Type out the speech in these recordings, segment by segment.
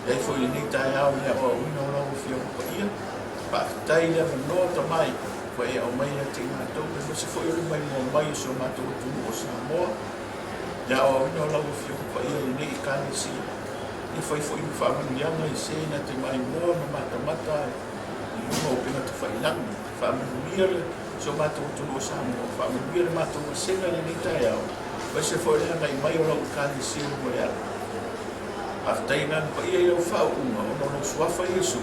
Faafetai foi i lenei taeao i le aoaoina o lau Afioga Paia. Faafetai i le avanoa tamai ua e aumai ia te i matou, aemaise foi o le maimoa mai o si o matou atunuu o Samoa i le aoaoina o lau Afioga Paia i lenei Ekalesia. Ia fai foi ma faamanuiaga i se na te maimoa ma matamata i luga o upega tafailagi. Faamanuia le si o matou atunuu o Samoa, faamanuia le matou vasega i lenei taeao, aemaise foi o le agai mai o lau Ekalesia i luma o le ala. Faafetai Agaga Paia i lau faauuga ona o lou Suafa Iesu.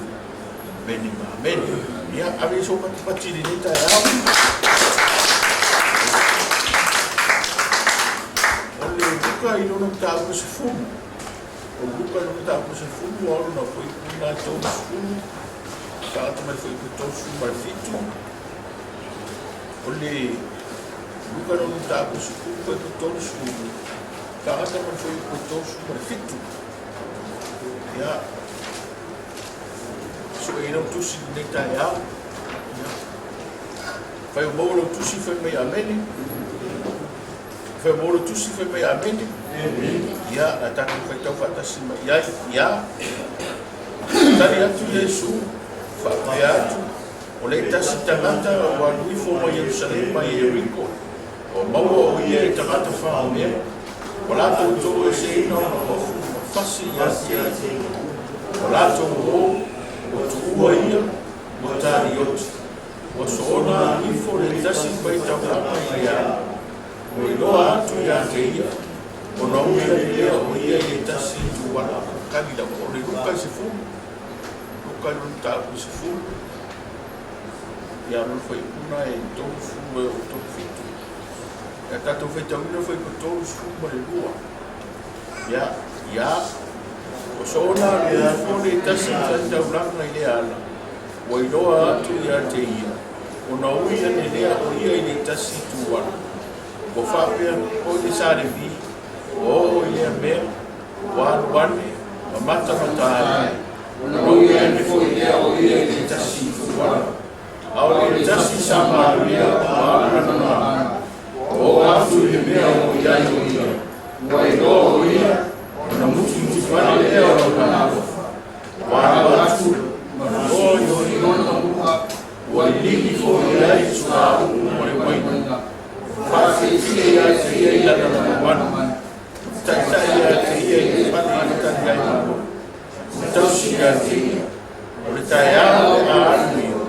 Amene ma amene. Ia, ave i sou patipati i lenei taeao. O le Luka i lona mataupu 10. O Luka i lona mataupu 10, o lona fuaiupu 30, faagata mai le fuaiupu 37. O le Luka i lona mataupu 10, fuaiupu 30, Tagata ma le fuaiupu 37. Ia, sue i lau tusi lenei taeao. Ia, fai o maua lau tusi, fai mai amene. Fai o maua lau tusi, fai mai amene. Ia, na tatou faitau faatasi mai i ai. Ia, tali atu Iesu, faapea atu, o le tasi tagata ua alu ifo mai Ierusalema i Ieriko, Ua maua o ia i tagata whaomea, ua latou toeseina ona ofu ma fasi ia te ia. Ua latou o, ua tuua ia, ua talioti. Ua soona alu ifo le tasi mai taulaga i le ala, ua iloa atu ia te ia, ona ui ane lea o ia i le tasi ituala. Kali lava, o le Luka i 10, Luka i lona mataupu i 10. Ia lona fuaipuna e 30 e oo 37. Ia tatou faitauina fuaipu 32. Ia, ia, o soona alu ifo le tasi faitaulaga i le ala, ua iloa atu ia te ia, ona ui ane lea o ia i le tasi itu ala. Ua faapea foi le sa Levi, ua oo i lea mea, ua alu ane, ma matamata ai, Ona ui ane foi lea o ia i le tasi itu ala. A o le tasi Samaria ua alu lana aga, ua oo atu i le mea o i ai o ia, ua iloa o ia, ona mutimutipale lea o lona alofa. Ua alu atu, ma loa i lona mu'a, ua liligi foi i ai le suauu ma le uaina, ua faafiefie ia te ia i lana manu, taitai ia te ia i le fale i tali ai malo. Ma tausi ia te ia, o le taeao o le a alu ia,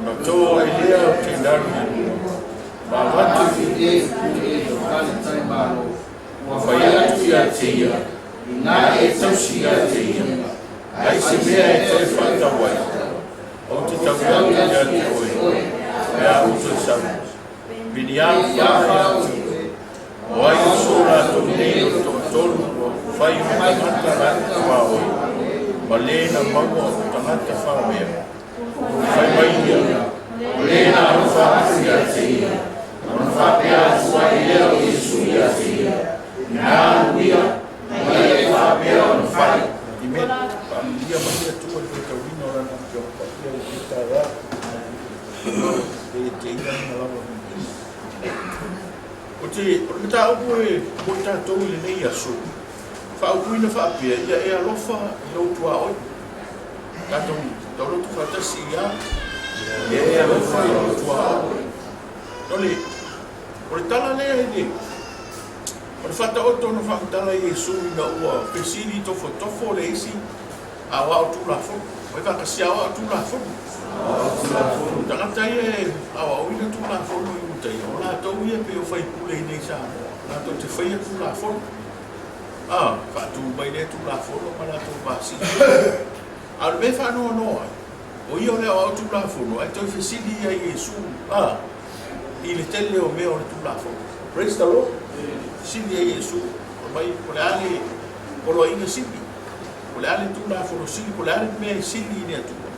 ona to ai lea o tenari e lua, ma avatu i le Ua fai atu ia te ia, inā e tausi ia te ia, ai se mea e toe faatau ai, ou te tau atu ia te oe, pe a ou toe sau. Piliau fa ia te oe. O ai o so latou nei o le toatolu ua fai o tagata latou tuaoi, ma le na maua o tagata faomea. Fai mai ia, o le na alofa atu ia te ia, ona faapea atu ai lea o Iesu ia te ia, Ina alu ia, ma ia e faapea ona fai. Amen. Faamanuia mai le Atua i le faitauina o Lana Afioga Paia i lenei taeao. E te ia lana lava viiga. O te, o le mataupu e mo i tatou i lenei aso, faaupuina faapea, ia e alofa i lou tuaoi. Tatou taulotu faatasi ia, ia e alofa i lou tuaoi. O le, o le tala lea i le, o le faataoto na faamatala e Iesu ina ua fesili tofotofo le isi aoao Tulafono. Ua faatasia aoao Tulafono. Tagata ia e aoaoina Tulafono i uta ia, o latou ia pei o faipule i nei Samoa, latou te faia Tulafono. A, faatu mai lea Tulafono ma latou pasia. A o le mea e faanoanoa ai, o ia o le aoao Tulafono, ae toe fesili ia i Iesu, a, i le tele o mea o le Tulafono. Praise the Lord. Fesili ai Iesu, fai mai, o le a le poloaiga sili? Po o le a le Tulafono sili, po o le a le mea e sili i le Atua.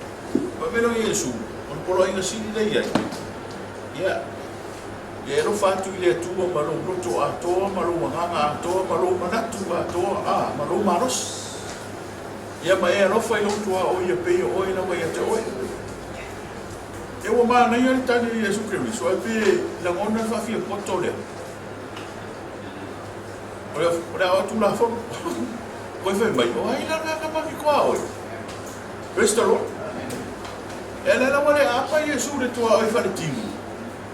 Fai mai loa Iesu, o le poloaiga sili lea i ai, ia, ia e alofa atu i le Atua ma lou loto atoa, ma lou agaga atoa, ma lou manatu atoa, a, ma lou malosi. Ia, ma e alofa i lou tuaoi e pei o oe lava ia te oe. Ia, ua manaia le tali a Iesu Keriso, ae pe lagona le faafiapoto lea. O le aoao Tulafono. Koe fai mai, o ai la mea ka maki tuaoi? Praise the Lord. E ala la ua le aapa Iesu le tuaoi faletino.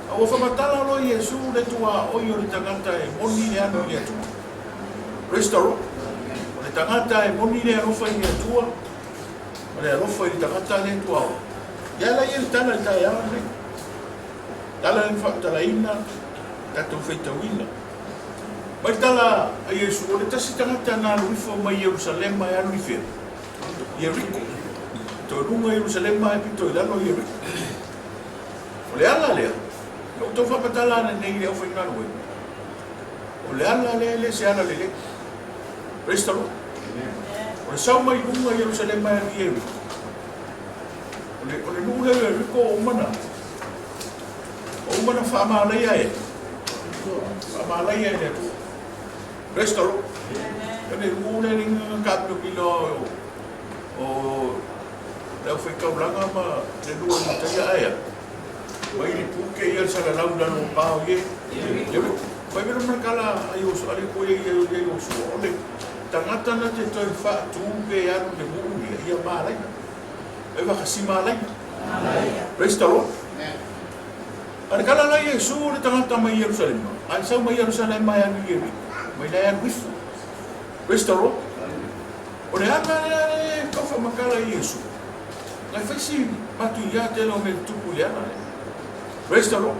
A ua whamatala loa Iesu le tuaoi o le tagata e moni le alu i le Atua. Praise the Lord. O le tagata e moni le alofa i le Atua, o le alofa i le tagata le tuaoi. E ala ia le tala i le taeao lenei. Tala le faamatalaina, tatou faitauina. Mai tala a Iesu, o le tasi tagata na alu ifo mai Ierusalema e alu i fea? Ieriko. Pito i luga Ierusalema ae pito i lalo Ieriko. O le ala lea, na ou tau faamatala ana nei i le aufaigaluega, o le ala lea e le se ala lelei. Praise the Lord. O le sau mai luga Ierusalema e alu i Ieriko. O le nuu lea o Ieriko ua uma na Ua uma ona faamalaia e faamalaia e le Atua. Praise the Lord. O le nuu lea le inga ka pilo o le aufai-taulaga ma le lua i taia ae a. Mai le puke ia le salalau i lalo o pao i e. Fai mea mana kala a Iosua, a le koe ia ia Iosua, o le tagata na te toe faatu pe alu le nuu ia, ia malaia. E whakasi malaia. Praise the Lord. A le kala la Iesu o le tagata mai Ierusalema, a e sau mai Ierusalema e alu i Ieriko, mai la e alu ifo. Praise the Lord. O le ala lea e tau whamakala i Iesu. Ngai whai si matu ia te lo me tupu le ala lea. Praise the Lord.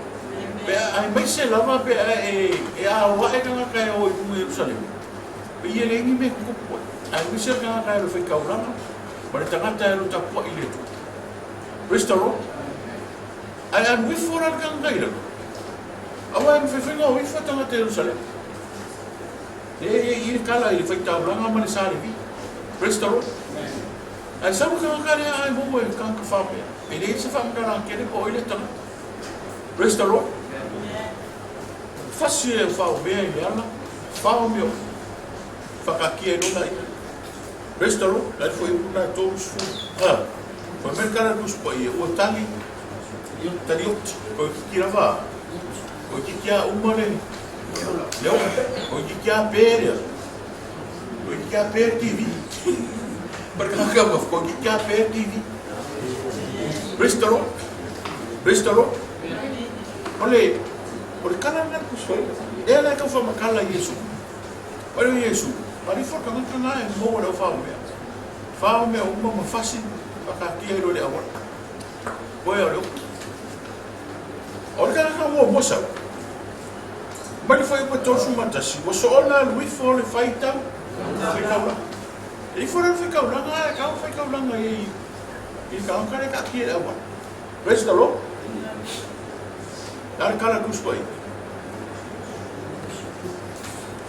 Pe a ai mai se lava pe a e e a o ae kanga kai o i lunga Ierusalema. Pe ia le ingi me kupu. Ai mai se kanga kai lo whai kaulanga. Ma le tagata e alu tapuai i le Atua. Praise the Lord. Ae alu ifo la le tagata i lalo. Aua e mawhaiwhainga o ifo tagata Jerusalem. E e i le kala i le whaitaulaga ma le sa Levi. Praise the Lord. Ae sau le tagata lea ae maua e le tagata whapea. E leai se whamatalaga tele po o ai le tagata. Praise the Lord. Fasi e whaomea i le ala, whaomea o whakakia i lona ia. Praise the Lord. La foi una 30. Ah. Fai mai le tala Tusi Paia, ua tali, tali oti, koe kiki lava, koe kiki a uma le, le ola, koe kiki a pē lea, koe kiki a pē le TV. Ma le kaka ua, koe kiki a pē le TV. Praise the Lord. Praise the Lord. O le, o le tala lena Tusi Paia. Lea la e tau faamatala Iesu. Mai o Iesu, alifo le tagata na e maua le au whaomea. Whaomea uma ma fasi whakatia i le awala. Koe o le upu. O le tagata ua mua sau. Mai le whai upa 31, ua soona alu ifo o le whaitau, whaikaulanga. E ifo le whaikaulanga, e kau whaikaulanga i i le tagata le kaatia i le awala. Praise the Lord. Nā le kala tusi pai.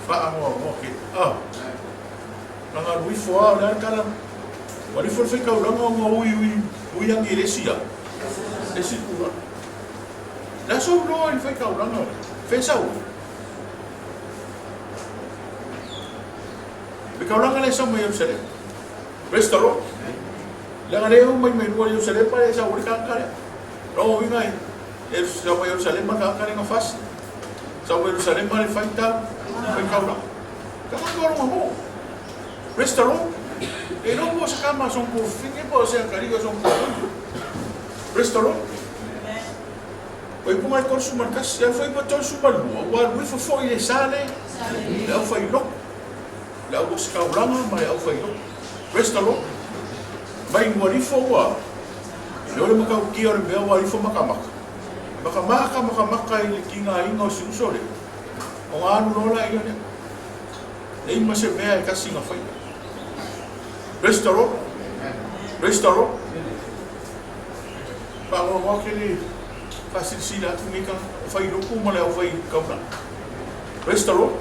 Whaangoangoa ke. Ah. Na ngā rui foa o le ara kala. Wa rifo le whaikaulanga o ngā ui ui ui angi i le esi a. Esi kura. Le aso loa i le whaikaulanga o le. Whesau. Whaikaulanga le sau mai Jerusalem. Praise the Lord. Le nga leo mai mai lua Jerusalem pa le sau le kakare. Rongo winga e sau mai Jerusalem kakare nga fasi. Sau mai Jerusalem le whaitau. Whaikaulanga. Ka nga kua rongo mo. Praise the Lord. E no mo sa kama song ko finge po se kari ko song ko. Praise the Lord. Oi punga i 31, ia foi pa 32, ua alu ifo foi le sa le, le au whai loko. Le au osikaulanga ma le au whai loko. Praise the Lord. Mai ua rifo ua, le ole makautia o le mea ua rifo makamaka. Makamaka makamaka i le kinga inga o si uso le. O ngā alu lola ia lea. Nei ma se mea e kasi nga whai. Praise the Lord. Praise the Lord. Whaangoangoa ke le whaasilisila atu nei ka whai loku ma le au whai kaulanga. Praise the Lord.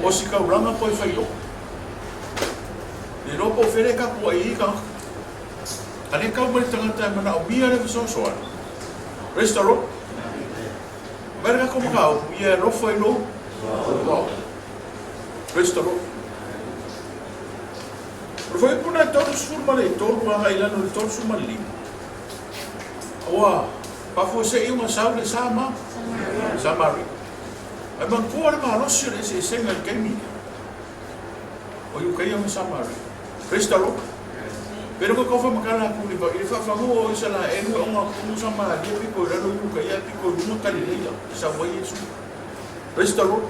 O si kaulanga koe whai loku. Le loa po where ka pua i ka. A le kau mai tangata e mana o mia le whasoasoana. Praise the Lord. Mai le kako makau, ia e lofa i lou. Praise the Lord. O le fuaiupu na e 33 agai i lalo i le 35, ua faafuasei ona sau le Sama, Samaria. Ae manatua le malosi o le eseesega i le taimi lea, o Iukaia ma Samaria. Praise the Lord. Pe le ko fa makala ku le ba ile fa fa mo o Isalaelu o nga ku Samaria piko i lalo i uka ia piko i luga Kalileia sa wa Iesu. Praise the Lord.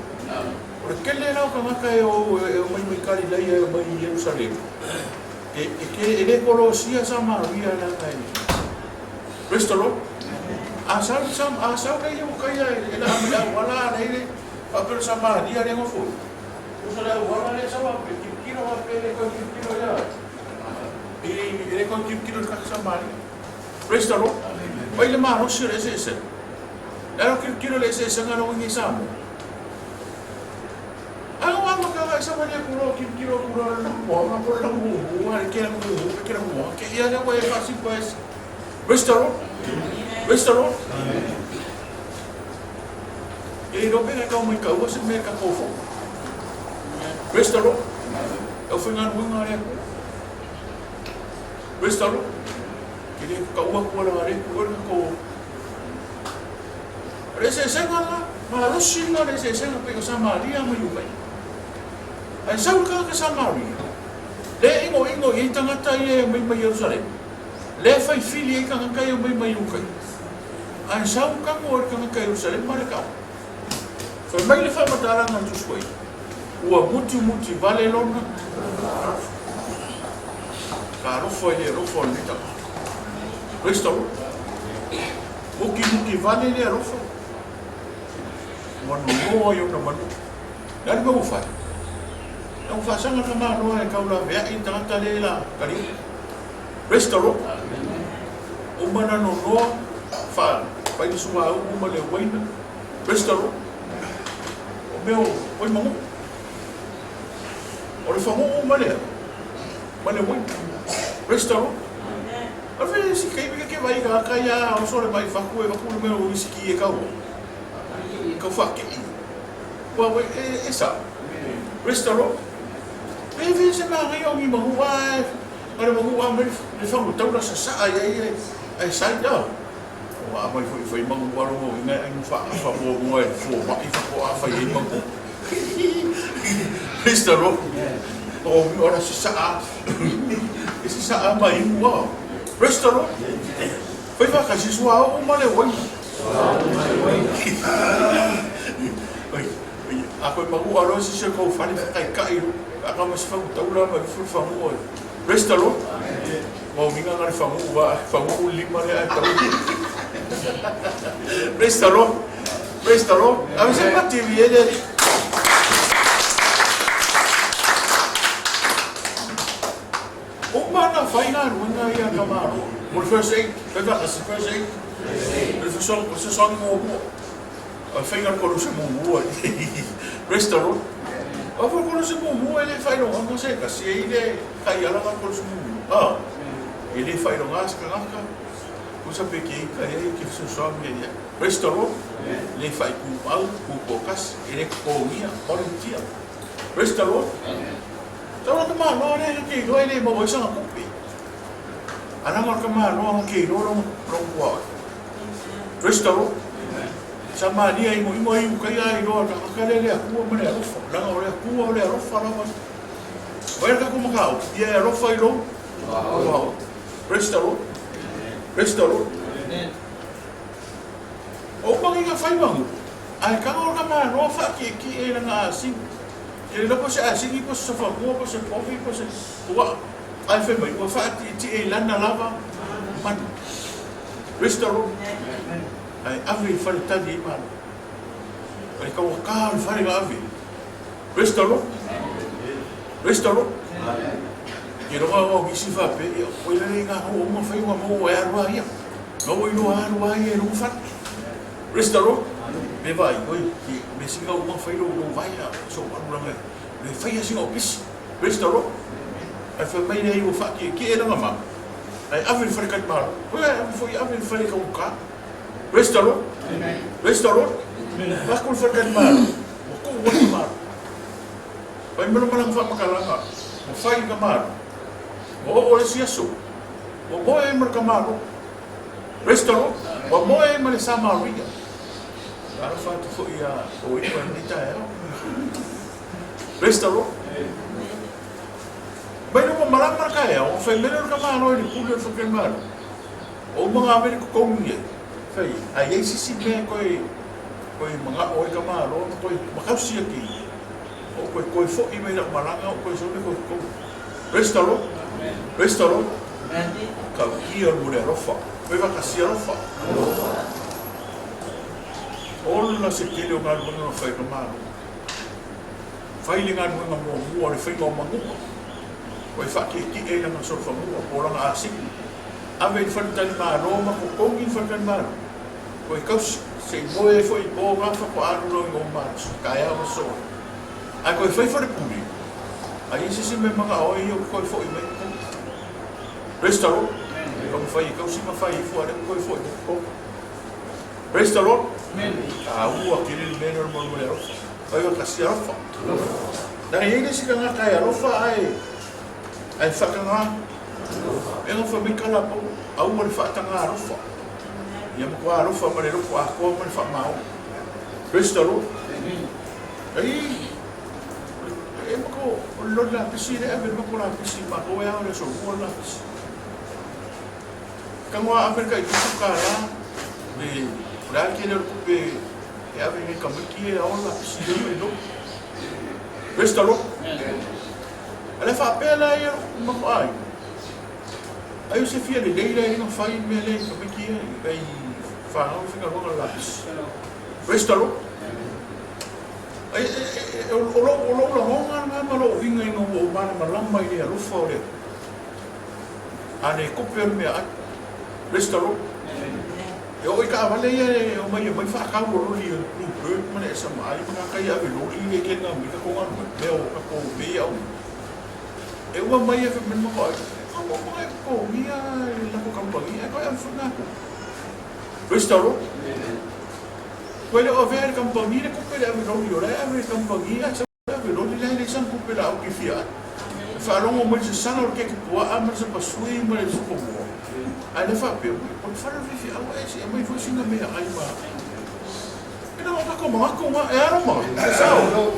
O le kele la o kangaka e o e o mai mai Kalileia e o mai Ierusalemu. E e ke e le kolosia Samaria la ngai. Praise the Lord. A sau sam a sau le iu kai e la mai au ala le le fa per Samaria le ngofo. Usa le auala lea sau a pe tilotilo a pe le toe tilotilo ia i e le toe tilotilo i le kaka Samaria. Praise the Lord. Mai le malosi o le eseesega. Le alo tilotilo le eseesega lo ngi Samoa. Alo ama ka ga sa wale ku lo tilotilo ku lo lo mo ma ko lo mu mu a ke mu mu ke mu ke ia le wa e fa si pues. Praise the Lord. Praise the Lord. E iloa pe kau mai kaua se mea ka kofo. Praise the Lord. Au whaingaluega a le Atua. Praise the Lord. Ke le kaua kua la le kua le ko. O le eseesega la, malosi la le eseesega pe o Samaria ma Iukai. Ae sau le tagata Samaria, le ingo ingo i tagata ia e mai mai Jerusalem. Le fai fili ai tagata ia mai mai Iukai. Ae sau kago o le tagata Ierusalema le kau. Fai mai le faamatalaga a Tusi Paia, Ua mutimuti vale lona alofa. Ka alofa i le alofa o lenei tama. Praise the Lord. Mutimuti vale le alofa. Ua nonoa i ona manu. Le a le mea ua fai? Na ua faasaga le tamaloa e taulaveai le tagata lea la kaliu. Praise the Lord. Uma na nonoa, fa, fai le suauu ma le uaina. Praise the Lord. O mea o, oi mangu. O le faguu ma le, ma le uaina. Praise the Lord. A fe si kai ke vai ka ka ia o so le mai faku e vaku le mea o whisky e kau. Kau fa ke. Ua we e, e sa. Praise the Lord. Pe fe se ma ngai o ngi mangu a A le manu a mai le fagu taula sasaa i ai e ae sai a. O a mai foi fai manu alo mo ina ai mo fa fa mo mo e fo ma i fa ko a fai ai manu. Praise the Lord. O mi ora sasaa. E sasaa mai mua. Praise the Lord. Fai fa ka si sua o ma le wai. A koe mahu alo si se kou fale whakaikai ro. A ka mas whangu taula ma ufu whangu oi. Praise the Lord. Mau minga ngare whangu wa whangu lima le ai tau. Praise the Lord. Praise the Lord. A se pa TV e le. O mana whai ngā ruenga ia ka māro. Mo le first aid. First aid. First aid. First aid. First aid. O le faiga o le koluse muamua Praise the Lord. O le koluse muamua e le faailogaga se tasi e i le taiala na koluse muamua. Ah, e le faailoga se tagata. Kusa pe ke ika e ke fesoasoani e ia. Praise the Lord. Le faaitumau, tutoatasi, e le totogia, volunteer. Praise the Lord. Tau la tamaloa lea na ke iloa e le maua ai sana tupe. Alaga o le tamaloa na ke iloa lona tuaoi. Praise the Lord. Samaria imoimo ai ukai a iloa ka haka le le Atua ma le alofa. Leaga o le Atua o le alofa lava. Vai le tatou mataupu, ia e alofa i lou tuaoi. Praise the Lord. Praise the Lord. O umaga i fai mangu, ae kaga o ka maloa whaakiekie e lana asini. Ke le lopo se asini po se whamua po se povi po se ua ae whai mai ua whaatietie i lana lava manu. Praise the Lord. Ae ave i fale tali ai malo. Ae tauata le fale na ave. Praise the Lord. Praise the Lord. Ke roa o nisi whape, ia, o ila le ngā ho uma whai ua mau e aru a ia. Mau i loa aru a ia e runga whare. Praise the Lord. Me vai, oi, ki, me singa uma whai lo lo vai a, so aru ranga, me whai a singa o pisi. Praise the Lord. Ai whai mai nei ua whaakie ki e ranga ma. Ai ave le whare kai malo. Koe ai ave foi ave le whare kauka. Praise the Lord. Amen. Praise the Lord. Amen. Wha ku le whare kai malo. Ua ko ua malo. Whai melo malanga wha makalanga. Ua whai ka malo. Ua o o le si aso. Ua moe ai ma le ka malo. Praise the Lord. Ua moe ai ma le Samaria. Alofa atu foi ia o iwa i nei taeao. Praise the Lord. Mai le ua malama le taeao, ona fai mai lea o le tamaloa i le pule o le faletalimalo, Ua uma ona ave le totogi e fai ai, a i ai se isi mea e toe toe manao ai tamaloa ma toe ma tausi atu i ai, ou toe toe foi mai lau malaga ou toe sau lea toe totogi. Praise the Lord. Praise the Lord. Tautia mo le alofa. Fai faatasi alofa. Ola se tele o galuega na fai e tamaloa. Fai le galuega muamua o le faiga o manu'a, ua e faatietie i lana solofanua po o lana asini. Ave i le faletalimalo ma totogi le faletalimalo, ua e tausi, se i moe ai foi i po na faatoa alu loa i lou malosi, taeao ma aso. Ae toe fai falepule, a i ai se isi mea e manao ai ia ua toe foi mai totogi. Praise the Lord. Taumafai e tausi ma fai ifo a o lea ua toe foi mai totogi. Praise the Lord. Taua tele le mea lea o le molemole alofa. Fai o tasi alofa. Leaga e i ai le isi tagata e alofa ae ae faataga. E alofa mai kala po, aua le faataga alofa. Ia matua alofa ma le loto atoa ma le faamaoni. Praise the Lord. Ai, e mako, o le loli lapisi le ave le mako lapisi matou e ao le aso lua le lapisi. Tago a ave le tai $7 le, o le a le tele o le tupe e ave i nai tamaiti ia e ao le lapisi ia mai loli. Praise the Lord. A le faapea la ia lou mako aiga, ai o se fia lelei la e le mafai le mea lea i tamaiti ia i fanau e faigaluega i le lapisi. Praise the Lord. Ai, e, o lou lagona lena ma lou uiga ina ua ou malamalama i le alofa o le Atua. A le tupe o le meaai. Praise the Lord. E oo i taavale ia e omai e aumai faatau o loli o le Blue Bird ma le SMI ma gata ia ave loli ia e kena mai tatou galuega, mea o tatou mea ia aumai. E uma mai e fai mai le matou aiga, e uma mai e totogia e le latou kamupani ae toe ave foi matou. Praise the Lord. Toe le o avea e le kamupani le tupe le ave loli o la e ave e le kamupani ae sau Ave loli la e leai sana tupe la au kefia ai. E faalogo mai le sasala o le keke puaa ma le sapasui ma le sokomua. Ae le faapea mai, o le fale o le faifeau ae se i aumai foi sina meaai ma E na o tatou manatu na, e alo ma, e sao.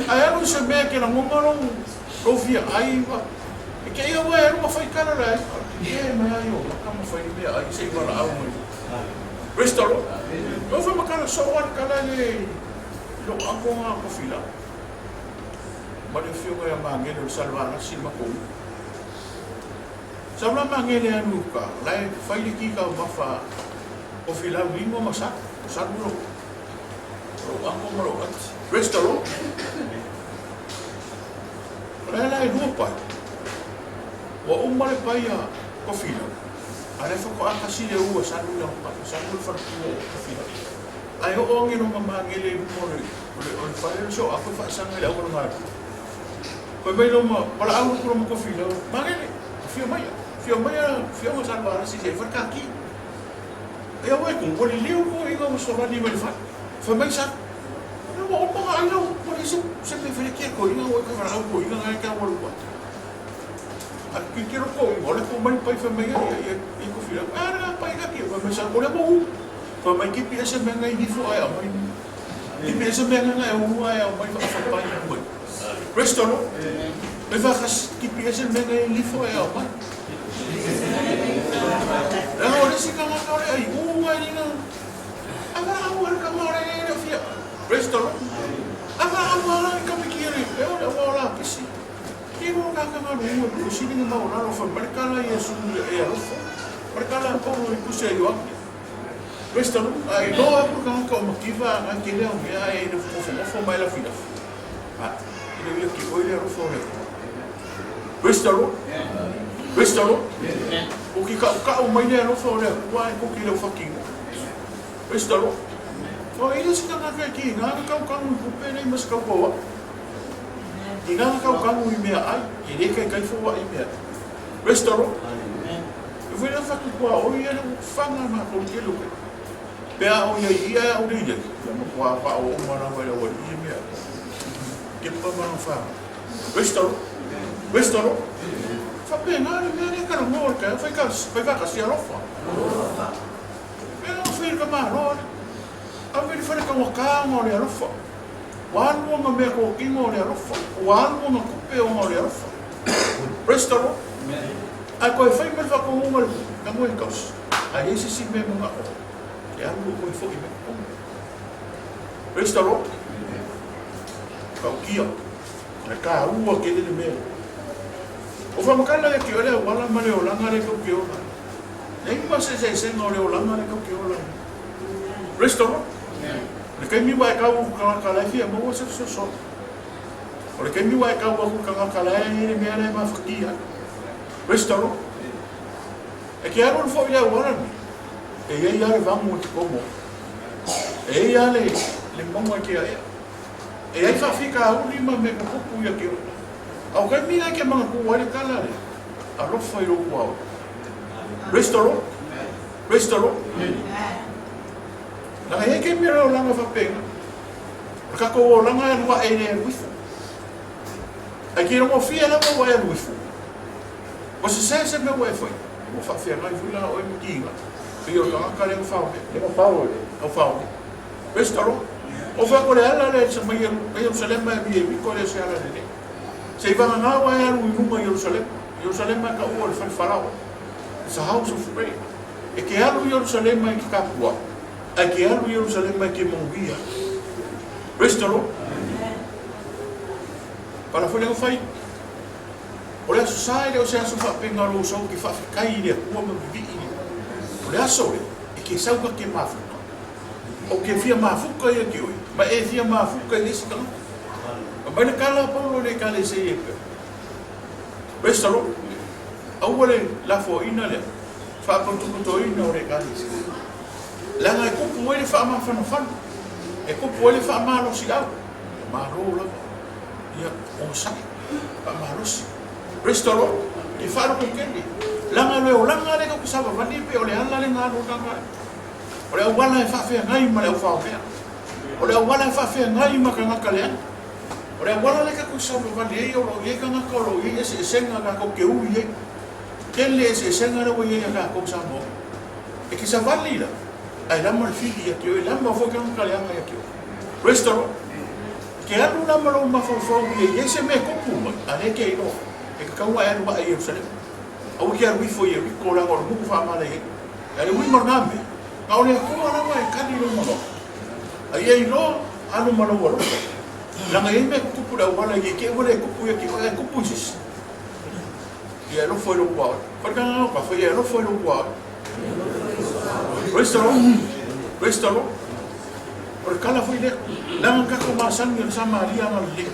Ae alu i se mea e te lagona lou, lou fia ai ma, e te ia ua e alu ma fai tala le aiga. E mai ai o maka ma fai meaai se i valaau mai. Praise the Lord. E oo foi ma tala soo lava le tala le I lou ako nga kofi la ma le afioga ia Magele o le Salevalasi i le matou nuu. Sau la Magele e alu i uta, la e fai le ki taumafa kofi lau lima ma salu, o salu lou, lou ako ma lou ati. Praise the Lord. O lea la e lua pai. Ua uma le pai a kofi lau, a lea faatoa tasi le u a salu i lana pai, o salu o le faletua o kofi lau. Ae oo age lona magele i luma o le o le fale o le soapo e faasaga i le auala galue. Fai mai loma, valaau atu loma tofilau, Magele, afio maia, afio maia afioga Salevalasi se i fai le kaki. Ia ua e tu, ua liliu le toeaina ua savali mai le fale. Fai mai sa, Ua uma ona ai lau, ua leai se se mea e fai ai kia toeaina ua e toe valaau i toeaina na e te auala atu ai. Ae tilotilo toeaina, o lea ua mai le pai fai mai ia ia ia tofilau, a lea pai kaki, fai mai sa, o lea ua u. Fai mai kipi ese mea ngai nifo ae aumai. Kipi ese mea ngai ua ae aumai faafapai mai. Praise the Lord. Mai faakasi kipi ese mea ngai nifo ae aumai. Leaga o le isi tagata o le ai u ai linga. Ava au ale kama o le le fia. Praise the Lord. Ava au ala i kamiki ele. E o le ua o la pisi. Ki mo ka ka ngalu ua ku sini nga mau lalo fa marikala Yesu e alofa. Marikala Paulo i kusi ai Ioane. Crystal, a iloa aku le tagata o mativa agai tele au mea ae le nofonofo ma e lafilafi. A, e le o ia te oe le alofa o le Atua. Praise the Lord. Praise the Lord. O ke kaʻukaʻu mai le alofa o le Atua ae koke i lau fakiga. Praise the Lord. O i le se tagata e ki ngā ka kaukanu i kupe nei ma se kaukau aʻu. I ngā ka kaukanu i mea ai, e le kai kai fo i mea. Praise the Lord. E whai rā whatu kua o ia le whanga mā ko te luke. Pe a o ia i ia au le ia, ia ma kua wha o uma rā wai au i mea. Ke pa mana whanga. Praise the Lord. Praise the Lord. Wha pe ngā le mea le kara ngō ka whai ka whai whaka si alofa. Mea ngā whai ka mā roa. Au whai whare ka waka ngā le alofa. Wā lua ngā mea kō kingo o le alofa. Wā lua ngā kupe o ngā le alofa. Praise the Lord. Ae koe fai mai le faatonuga le tago e tausi. A i ai se isi mea e manao ai, e alu e koe foi mai totonu. Praise the Lord. Tautia. Le taua tele le mea lea. O whamakala ia ki o le auala ma le olaga le kau ke ola. Leai ma se eseesega o le olaga le kau ke ola. Praise the Lord. Le taimi ua e kau tagata la e fia maua se fesoasoani. O le taimi ua e kau aku tagata la e i le mea la e mafatia ai. Praise the Lord. E ke alu foi le auala nei, e i ai lava le vamu e te komo. E i ai lava le, le mauga e te aea. E i ai faafitauli ma mea tutupu ia te oe. A o taimi la e te manatua ai le tala lea, alofa i lou tuaoi. Praise the Lord. Praise the Lord. Leaga e i ai taimi o le olaga faapena. O le tatou olaga e alu ae i le alu ifo. Ae te logofia lava ua e alu ifo. Ua sese se mea ua e faia, ua faafeagai foi la oe ma tiga. Pei o le tagata lea ua fao mea. Lea ua fao le au fao mea. Praise the Lord. O fai o le ala lea sa mai Ierusalema e Ieriko e le o se ala lelei. Se i vagana ua e alu i luga i Ierusalema. Ierusalema e taua o le fale Farao. It's a house of prayer. E ke alu i Ierusalema e ke tapuai, ae ke alu i Ierusalema e ke manuia. Praise the Lord. Pala foi le fai. O le aso sa e le o se aso faapena o lou sau ke faafetai i le Atua ma vivii. O le aso lea, e ke sau ka ke mafuta. Ou ke fia mafuta ia ki oe, ma e fia mafuta i le isi tagata. Fai mai le tala a Paulo i le Ekalesia i Epeso. Praise the Lord. Aua le lafoaiina lea faapotopotoina o le Ekalesia. Leaga e kupu ai le faamafanafana, e kupu ai le faamalosiau. Malo lava. Ia, onosai, faamalosi. Praise the Lord. E faalototele. Leaga le olaga lea tatou te savavali pei o le ala lena a lona agaga. O le auala e faafeagai ma le aufaomea. O le auala e faafeagai ma tagata leaga. O le auala lea tatou te savavali ai o lo o i ai tagata o lo o i ai eseesega tatou te ui ai. Tele eseesega lea ua i ai ia tatou Samoa. E te savali la, ae lama le fili ia te oe, lama foi tagata leaga ia te oe. Praise the Lord. E te alu la ma lou mafaufau ia i ai se mea e tupu mai, a lea e te iloa, e tatau ona e alu ae i Ierusalema. Aua e te alu ifo i Ieriko leaga o le nuu faamalae ai. Ae le uiga o lena mea, na o le Atua lava e kali lou manaoga. A ia iloa, alu ma lou alofa. Leaga e i ai mea e tutupu i le auala, i te i ua le tupu ia te oe, ae tupu i se isi. Ia e alofa i lou tuaoi. Fai le tagata o kafa, ia e alofa i lou tuaoi. Praise the Lord. Praise the Lord. O le tala foi lea. Leaga na tatou masani o le Samaria agalelei.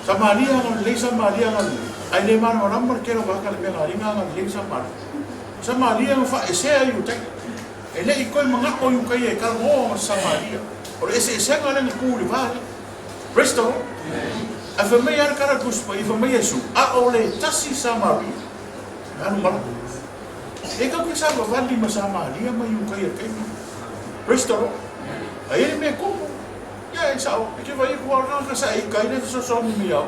Samaria agalelei, Samaria agalelei. Ae le malamalama le tele o tagata i le mea na alii agalelei Samaria. Samaria na faaesea i Iutaia. E le i toe manao Iutaia e talanoa ma Samaria. O le eseesega lea na tu i le va lea. Praise the Lord. Ae fai mai lava le tala a le Tusi Paia, fai mai Iesu, a o le tasi Samaria, na alu malaga. E tatou te savavali ma Samaria ma Iutaia i le taimi lea. Praise the Lord. Ae i ai le mea e tupu, ia e sao, e te vaai atu lava o le tagata sa e ita ai le fesoasoani mai ia oe.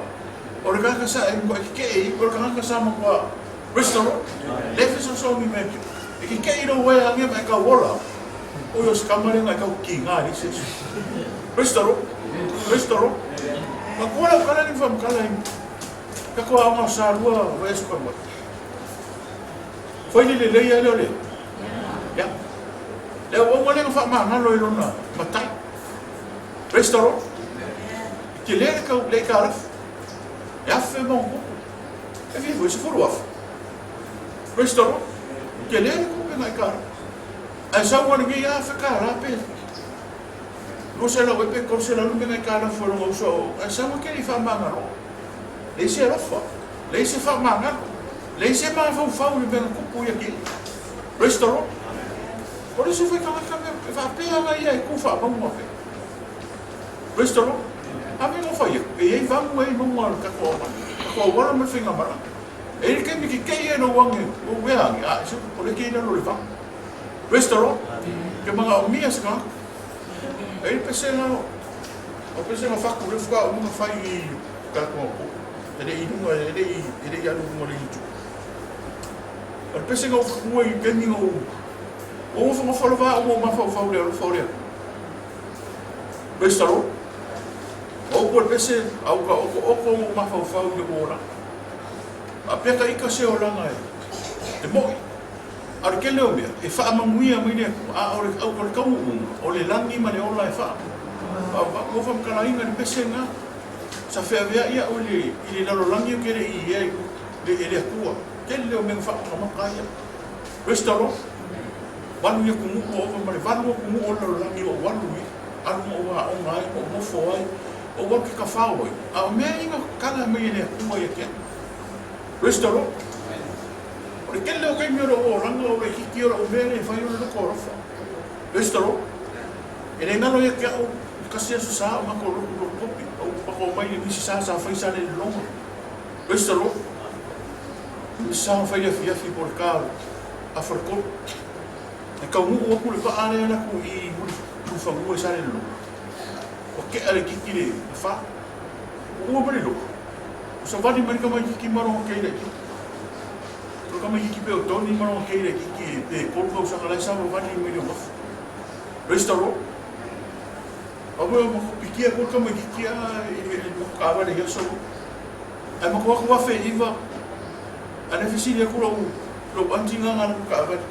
O le tagata sa e matua e tetee i ai, o le tagata sa matua Praise the Lord. Le fesoasoani mai atu. E tetee i lou ea ange ma e tau ola. Oi o se tama lea na e tau kiga i le isi aso. Praise the Lord. Praise the Lord. Matua lau tala ni whamakala i Tatou aoga o Salua o vaiaso talu ai. Fai le lelei lea o le. Ia. Le auauna lea na faamagalo i lona matai. Praise the Lord. Tele le tau le aitalafu. E afe ma ona tupu. E fia foi 10,000. Praise the Lord. Tele le tupe na aitalafu. Ae sau lava lenei $1,000 pe 200 ea pe 300 le mea na aitalafu e lona uso ae sau e te le i faamagalo. Leai se alofa, leai se faamagalo, leai se mafaufau i le mea na tupu ia te ia. Praise the Lord. O le isi foi tagata mea e faapea ana ia e tu faamauga pea. Praise the Lord. A mea na fai atu, e i ai vamu e i luga o le tatou auala, tatou auala ma le faigamalaga. E i ai le taimi kekei e lou age, lou ea age, a e se popole ke i lalo o le vamu. Praise the Lord. Ke manaomia se tagata. E i ai le pesega o pesega fatu lea faatoa uma ona fai i tatou atunuu. E le i luga, e le i, e le i alu i luga o le YouTube. O le pesega ua fatua i le taimi na ou ua nofonofo lava au ma ou mafaufau i le alofa o le Atua. Praise the Lord. Ua upu le pese, a ua taotooto ma ou mafaufau i lou olaga. Faapea ka ika se olaga e te moʻi. A o le tele o mea, e faamanuia mai le Atua, a o le o le taunuuga, o le lagi ma le ola e faa, faa, ua faamatalaina i le pese lena. Sa feaveai au i le, i le lalolagi ou te le i i ai le, e le Atua. Tele o mea na faamatamata ai au. Praise the Lord. Valu i atunuu ua ova ma le valu atunuu o le lalolagi ua ou alu i ai. Alu ma ou aoga ai, ma ou nofo ai, ou alu ke tafao ai. A o mea ia na kala mai e le Atua ia te au. Praise the Lord. O le tele o taimi o lou olaga o laitiiti o lau mea lea e fai o le loto alofa. Praise the Lord. E le galo ia te au le tasi aso sa o matou lotu lotu kopi, ou matou omai i le misi sa sa fai sa le lelonga. Praise the Lord. Misi sa fai le afiafi po o le ta o le afa le tolu. E taunuu atu le vaa lea alu atu i Mulifanua i Salelologa, ua tea le titi le fa. Ua ua mai le lotu. Ua savali mai le tamaititi ma lona kei laitiiti. O le tamaititi pe o Tony ma lona kei laitiiti pe tolu tausaga la e savavali mai le uafu. Praise the Lord. Aua e matou pikia atu le tamaititi a i le matou taavale i aso ia. Ae matou atu 1009 a lea fesili atu lou lou aunty na na latou taavale.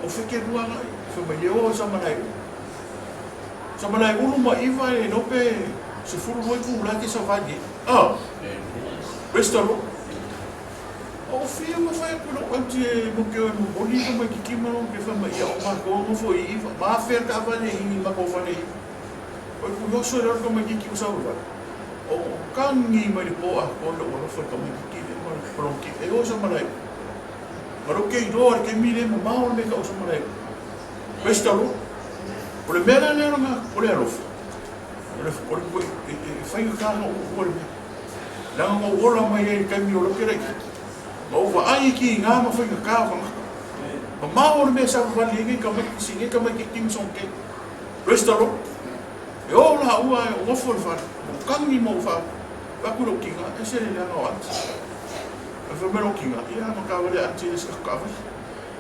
O fea ke lua agai? Fai mai e o i Samalaeulu. Samalaeulu ma iva e iloa pe 12 itula ke savali ai. Ah! Praise the Lord. O fia ua fai atu i lou aunty e mo ke o e momoli i tamaititi ma lona ke fai mai ia o matou nofo i iva. Ma afea le taavale i matou fale i iva. O le kuioso i lalo tamaititi ua savavali. O kagi mai le po atoa lou alofa i le tamaititi lea ma lona kei. E o Samalaeulu. Ma lou kei loa i le taimi lea mamao le mea tau o Samalaeulu. Praise the Lord. O le mea la lea o le alofa, o le, o le, e, e, e faigata ona uua le mea. Leaga na ou ola mai ai i le taimi o lou ke laitiiti, ma ou vaai i kiga ma faigata o tagata. Mamao le mea e savavali ai nei tamaiti, si nei tamaitiiti ma sona kei. Praise the Lord. E o laua e ou nofo i le fale, ou kagi ma ou fai atu i lou kiga, ese le leaga o aunty. Ae fai mai lou kiga, ia ma taavale a aunty e le se tatou taavale.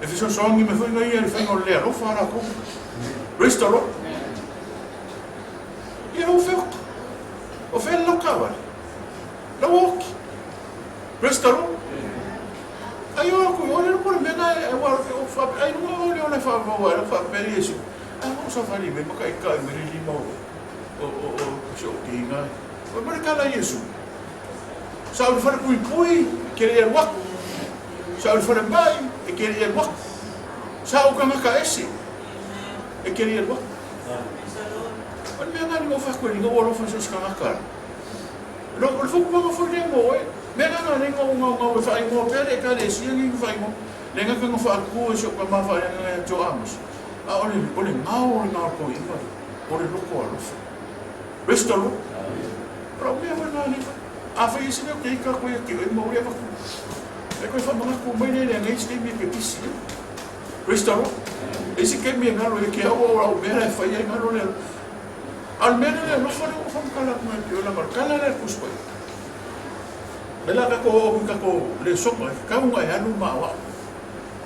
E fesoasoani mai foi ia i le faiga o le le alofa a latou. Praise the Lord. Ia lau feoka. O fea le lau taavale? Lau oki. Praise the Lord. Ai o aku, o le po le mea na e wa o fa ai no o le o le fa va wa le fa pe Yesu. Ai mo sa fali me maka ika me le lima o o o o se o ki nga. O mo le kala Yesu. Sa o le fale pui pui ke le alu aku. Sa o le fale mai e ke le alu aku. Sa o kangaka ese e ke le alu aku. O le mea lena ni ofa koe ni ua alofa so se tagata. Lo o le fokumaga foi lea mo oe. Mea lena le nga ngau ngau e whaingoa pea le ekalesia ngi whaingoa. Le nga kanga whaakua e si o ka maa whaeanga ia tio Amos. A o le, o le ngao o le ngao koe iwa, o le loko alofa. Praise the Lord. O lau mea foi ngā nei whai. A whai ese leo ke ika koe a ke oe mauri a waku. E koe whamangaku mai le le ngai se me ke pisi. Praise the Lord. E isi taimi e ngaro e ke au o lau mea e fai ai ngaro le A o le mea lea le alofa lea ua whamakala atu ngai pio langa o le kala lea le Tusi Paia. Me la kako o ku kako le soka e kau ngai alu ma wa.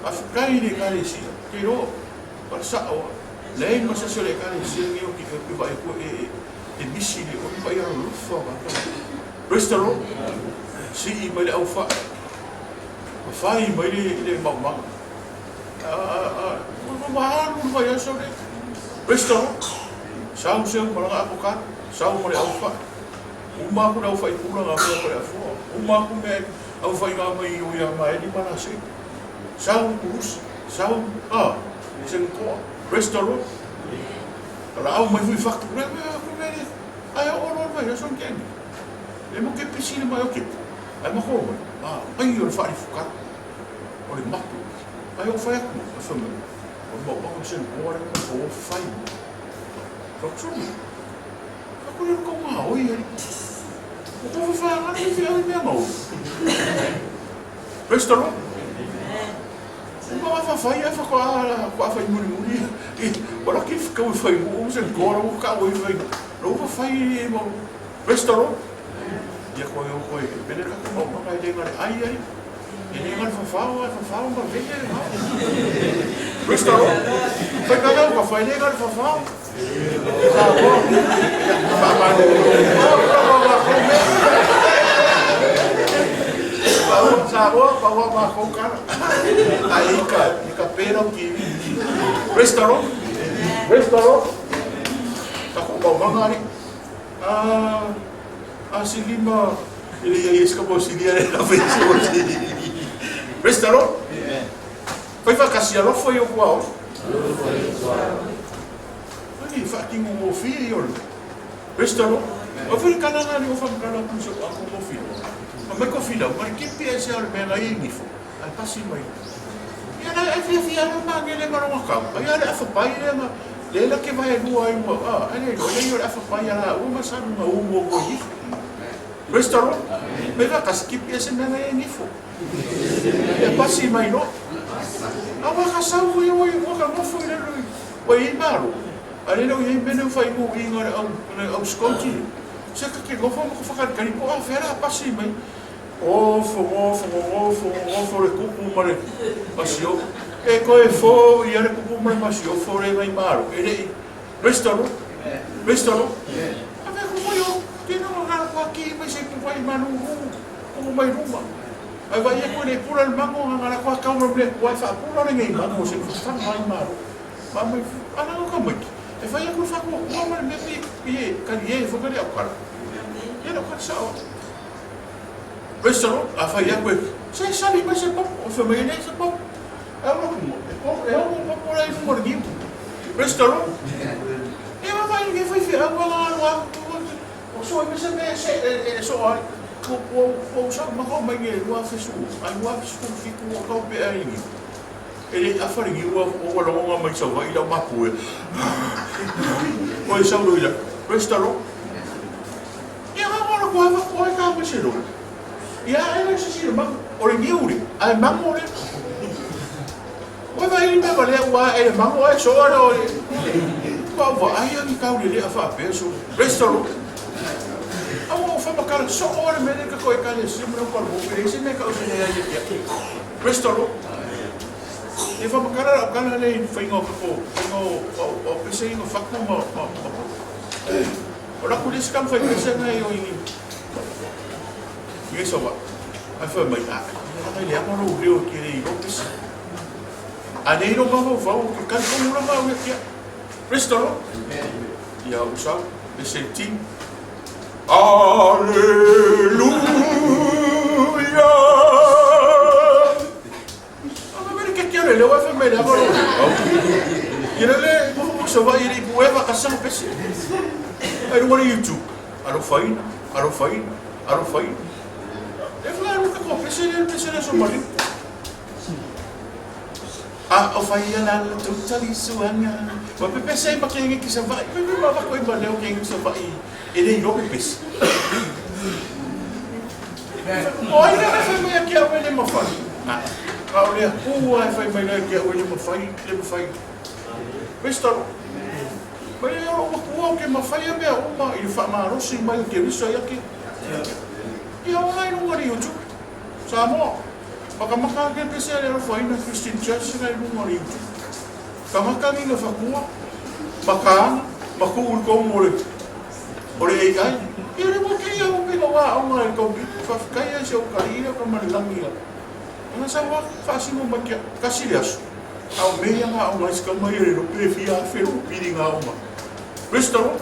A whakai le ekalesia, ke ro, pa le sao a. Leai ma se asi o le ekalesia ngi o ki ki vai ku e e misi le o pa ia alofa wa ka. Praise the Lord. Sii mai le au wha. Ma whai mai le le maumanga. Ua alu le vaiaso lea. Praise the Lord. Sau seu ma lana avocado, sau ma le aufa'i. Uma aku le aufa'i pula ngā mea ko le afoa. Uma aku mea aufa'i ngā mai i o ia Maeli ma Lasei. Sau Kurusi, sau, ah, Senkoa. Praise the Lord. Laau mai fui fatu, le mea aku mea le, ai o loa le vaiaso ni keni. Le mo ke pisi le mai o kepu. Ai ma kō mai, ah, ai o le whaarifuka. O le mapu. Ai o whai aku, a whai mai. O le maumau o se ngoa le ma o whai. Whakusoni. Whakuri o kau ngā oi ai. O kau whawhai ngā nei whia ai mea ngau. Praise the Lord. O ngā whawhai ai whaka a whai muri muri. O la ki kau i whai o se ngoa rau ka oi whai. Rau whawhai e mau. Praise the Lord. Ia koe o koe, mele ka ku mau manga i le ngare ai ai. E le ngare whawhao ai whawhao ma vele le hao. Praise the Lord. Whai ka lau ka whai le ngare whawhao. Sa hoa. Wha manu. Wha wha wha wha. Samoa, pau a makou kala. Ai ka, i ka pera o TV. Praise the Lord. Praise the Lord. Tako maumaga ali. Ah, asilima ele ia ia ska mo silia le la fe se mo Praise the Lord. Fai whakasi alofa i o kua o. Ai, whakingo ngōfie i ole. Praise the Lord. O whiri kana ngā ni o whamakala ku se o ako ngōfie. Ma mai ko whila, mai kipi e se ole mea ngai e ngifo. Ai pasi mai. Ia lai ai fia fia alo mangele maronga kau. Ai ale afa pai le ma le la ke vai lua ai mua. Ah, ai le lo le yo afa pai ala u ma sa nga u mo mo yi. Praise the Lord. Mai whakasi kipi e se mea ngai e ngifo. E pasi mai no. A waka sau i o i waka ngofo i le rui. Ua i malo. A le leo i ai mea fai mo i ngā au, le au skauti. Se ka ke ngofo ma ka whakarikari po a whera pasi mai. Ofo, ngofo, ngofo, ngofo le kupu ma le masio. E koe fo i ale kupu ma le masio fo le mai malo. E le i. Praise the Lord. Praise the Lord. A mea ku mai o, tēnā ngā ngā kua ki mai se ku vai manu ru, ku mai ruma. Ai vai e koe le pula le mango ngā ngā kua kau le kua e whaapula le ngei mango se ku whang mai malo. Ma mai ana o ka mai. E whai aku whakua kua ma le mea pi pi e kari e whakari au kara. Ia le kara sao. Praise the Lord. A whai aku e se sali mai se papo. O whai mai e nei se papo. E ora kumo. E ko e o papo rei kumo le niu. Praise the Lord. E ma whai e whai whai au ala alo a o so e mese me se e so ai ko ko ko sa ma ko mai e rua fesu ai rua fesu fiku o kau pe ai ni. E le awharingi ua o ua longonga mai sau vai lau mapu e. Oi sau lo ila. Praise the Lord. Ia nga ngora ko ava ko ai ka mai se lo. Ia e le se si mango o le niu le. Ai mango le. Oi vai ni me vale ua e le mango ai so ara o. Ko va ai ani kau le le afa pe so. Praise the Lord. Au o fa makala so o le mele ka ko e ka le si mo ko mo pe se me ka o se le ai ia. Praise the Lord. E whamakara rau kana le i whainga o kako, whainga o, o, o pese inga whaku ma, ma, ma. O raku le sikam whai pese ngai o i i esa wa. Ai whai mai, a, ai le anga rau reo ki re i ro pese. A nei ro maho whau ke kari kongu ranga au e kia. Praise the Lord. Ia usau, le sentin. Alleluia! Anga mele ke kia le lewa fe mele anga lo. Kira le mo sa vai ri pueva ka sa pese. Ai runga le YouTube. Alo faina, alo faina, alo faina. E fla ru ka ko pese le pese le so mali. A o fai ala la totally suanga. Wa pepese ai ma ke ngi ki sa vai. Pe ma va ko i ma leo ke ngi sa vai. E le iloa pepese. O ai lea e fai mai a ke au e le mawhai? A o lea pū a e fai mai lea ke au e le mawhai, le mawhai. Praise the Lord. Mai e oro ua kua o ke mawhai a mea uma i le whaamalosi mai o ke risa i ake. Ia o ngai runga ri YouTube. Samoa. Makamaka ake pese a le alofaina Christian Church ngai runga ri YouTube. Kamakangi na whakua, makaanga, maku ul kongo le o le AI. Ia le wa kei au pe wa au ngai kau bi whawhikai ai se o kari ira ka mani langi la. Ana sa wa whaasino mai kia kasi le aso. Au me ia ngā au ngai sika mai e ro pe fia a whero piri ngā oma. Praise the Lord.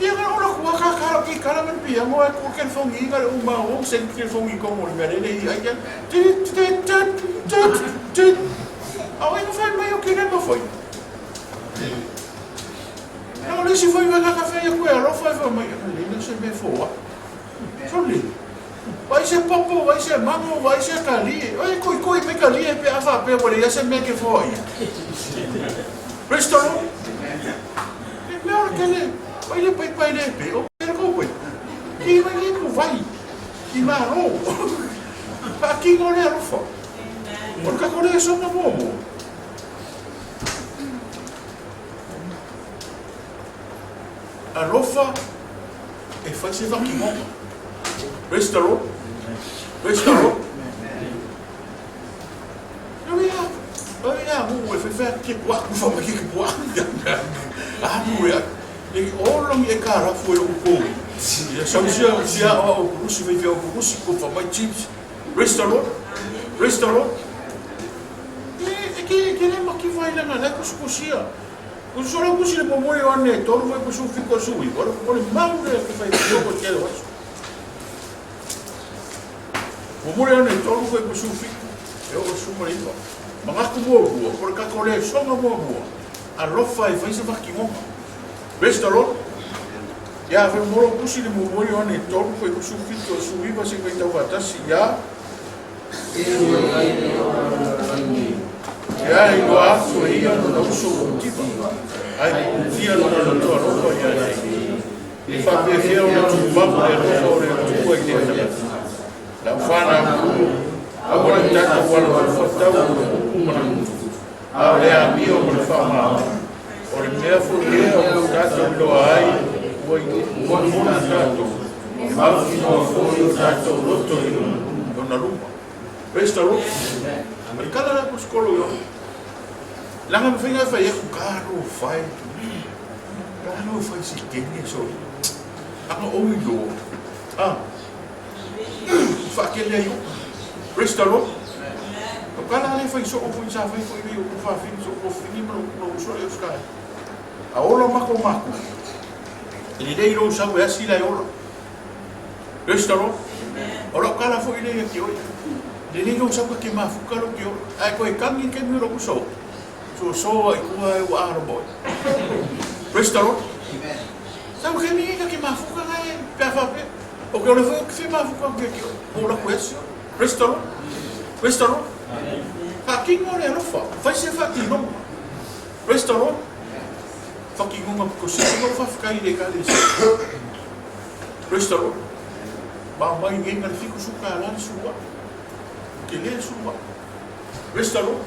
Ia ngā ora kua ka kara ki kara mani pi ango ai kua kere whongi inga le uma o se kere whongi kongo le mea lele i ai kia. Tit tit tit tit tit. Au ai whai mai o kere ma whai. Na o le isi foi waka ka whai koe alofa e whai mai ana leina se mea fōa. Soli. Vai se popo, vai se mango, vai se kali. Oi koi koi me kali e pe afa pe wale ia se mea ke fōa ia. Praise the Lord. E mea ora kele, vai le pai pai le pe, o pera kau koe. Ki mai le ku vai, ki maro. Pa ki ngore alofa. O ka kore e sona momo. Alofa e whai se whakingonga. Praise the Lord. Praise the Lord. Nau ia, nau ia, mu e whai ke pua, ku wha mai ke pua. A mu e, e olongi e ka rafu e o kou. Ia sau sia, sia o o kurusi, whai o kurusi, ku wha mai chips. Praise the Lord. Praise the Lord. E ke ke le makifa i lana le kusikusia. Kusola kusi le momo Ioane e tolu foi kusu fiko sui. Ora ko le mau le ke fai ko te o aso. Momo Ioane e tolu foi kusu fiko. E o su mo le iwa. Magaku mo bua, ko le kako le songa mo bua. Alofa e fai se vakingonga. Praise the Lord. Ia fai molo kusi le momo Ioane e tolu foi kusu fiko su iwa se kai tau fatasi ia. Ia iloa atu e ia lona uso ua mativa, ae puputia lona loto alofa ia te ia. E faapefea ona tumau le alofa o le Atua i lea tagata? Lau fanau pulu, aua ne i tatou alolofa tau o le upu ma le gutu, a o le amio ma le faamaoni. O le mea foi lea ua tatou iloa ai ua moni tatou, e mautinoa foi o tatou loto i lona luma. Praise the Lord. O le kala la kusikolo yo. Langa me whainga whai aku ka ro whai. Ka ro whai si kenge so. Anga o i lo. Ah. Whakele ai o. Praise the Lord. O kala le whai so o fui sa whai fui o ku whawhini so o whini ma lo uso e uskai. A ola mako mako. E lelei lou sau e asi la e ola. Praise the Lord. O lau kala foi lea ia te oe. Lelei lou sau ka ke mafuka lou ke ola. Ae koe kangi ke mi o lou uso. So so a i kua e ua aro moe. Praise the Lord. Sau ke mi ka ke mafuka ngai e pea wha pea. O ke ole foi o ke whia mafuka o ke ke oe. O la koe asi oe. Praise the Lord. Praise the Lord. Whakingo le alofa. Whai se whakinonga. Praise the Lord. Whakingonga because se no whawhikai le ekalesia. Praise the Lord. Ma mai nge nga le fiku suka ala le sua. Ke le sua. Praise the Lord.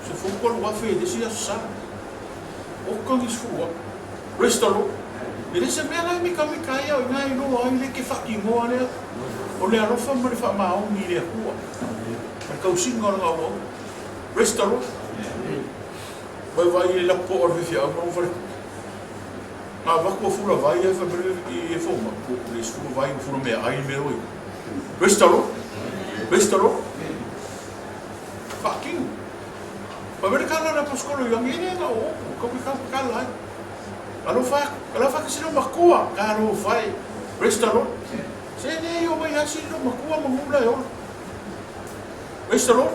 Se fou ko lu afe le si aso sa. O kangi sua. Praise the Lord. E le se mea la mi ka mi ka ia o ina i loa ai le ke whakingoa lea. O le alofa ma le whaamaongi i le Atua. Ma le tausiga o le gaogaoga. Praise the Lord. Vai vai i le lapu o le fefiau ma fale. Nga vaku o fula vai e fa mere i e foma. Ko le fula vai o fula mea ai me roi. Praise the Lord. Praise the Lord. Whakinu. Pa mere kala na paskolo i angi e nga o oku. Ka ka ka lai. Alofa, alofa ka sino makua. Ka alo fai. Praise the Lord. Se ne o mai asi no makua ma hula e ola. Praise the Lord.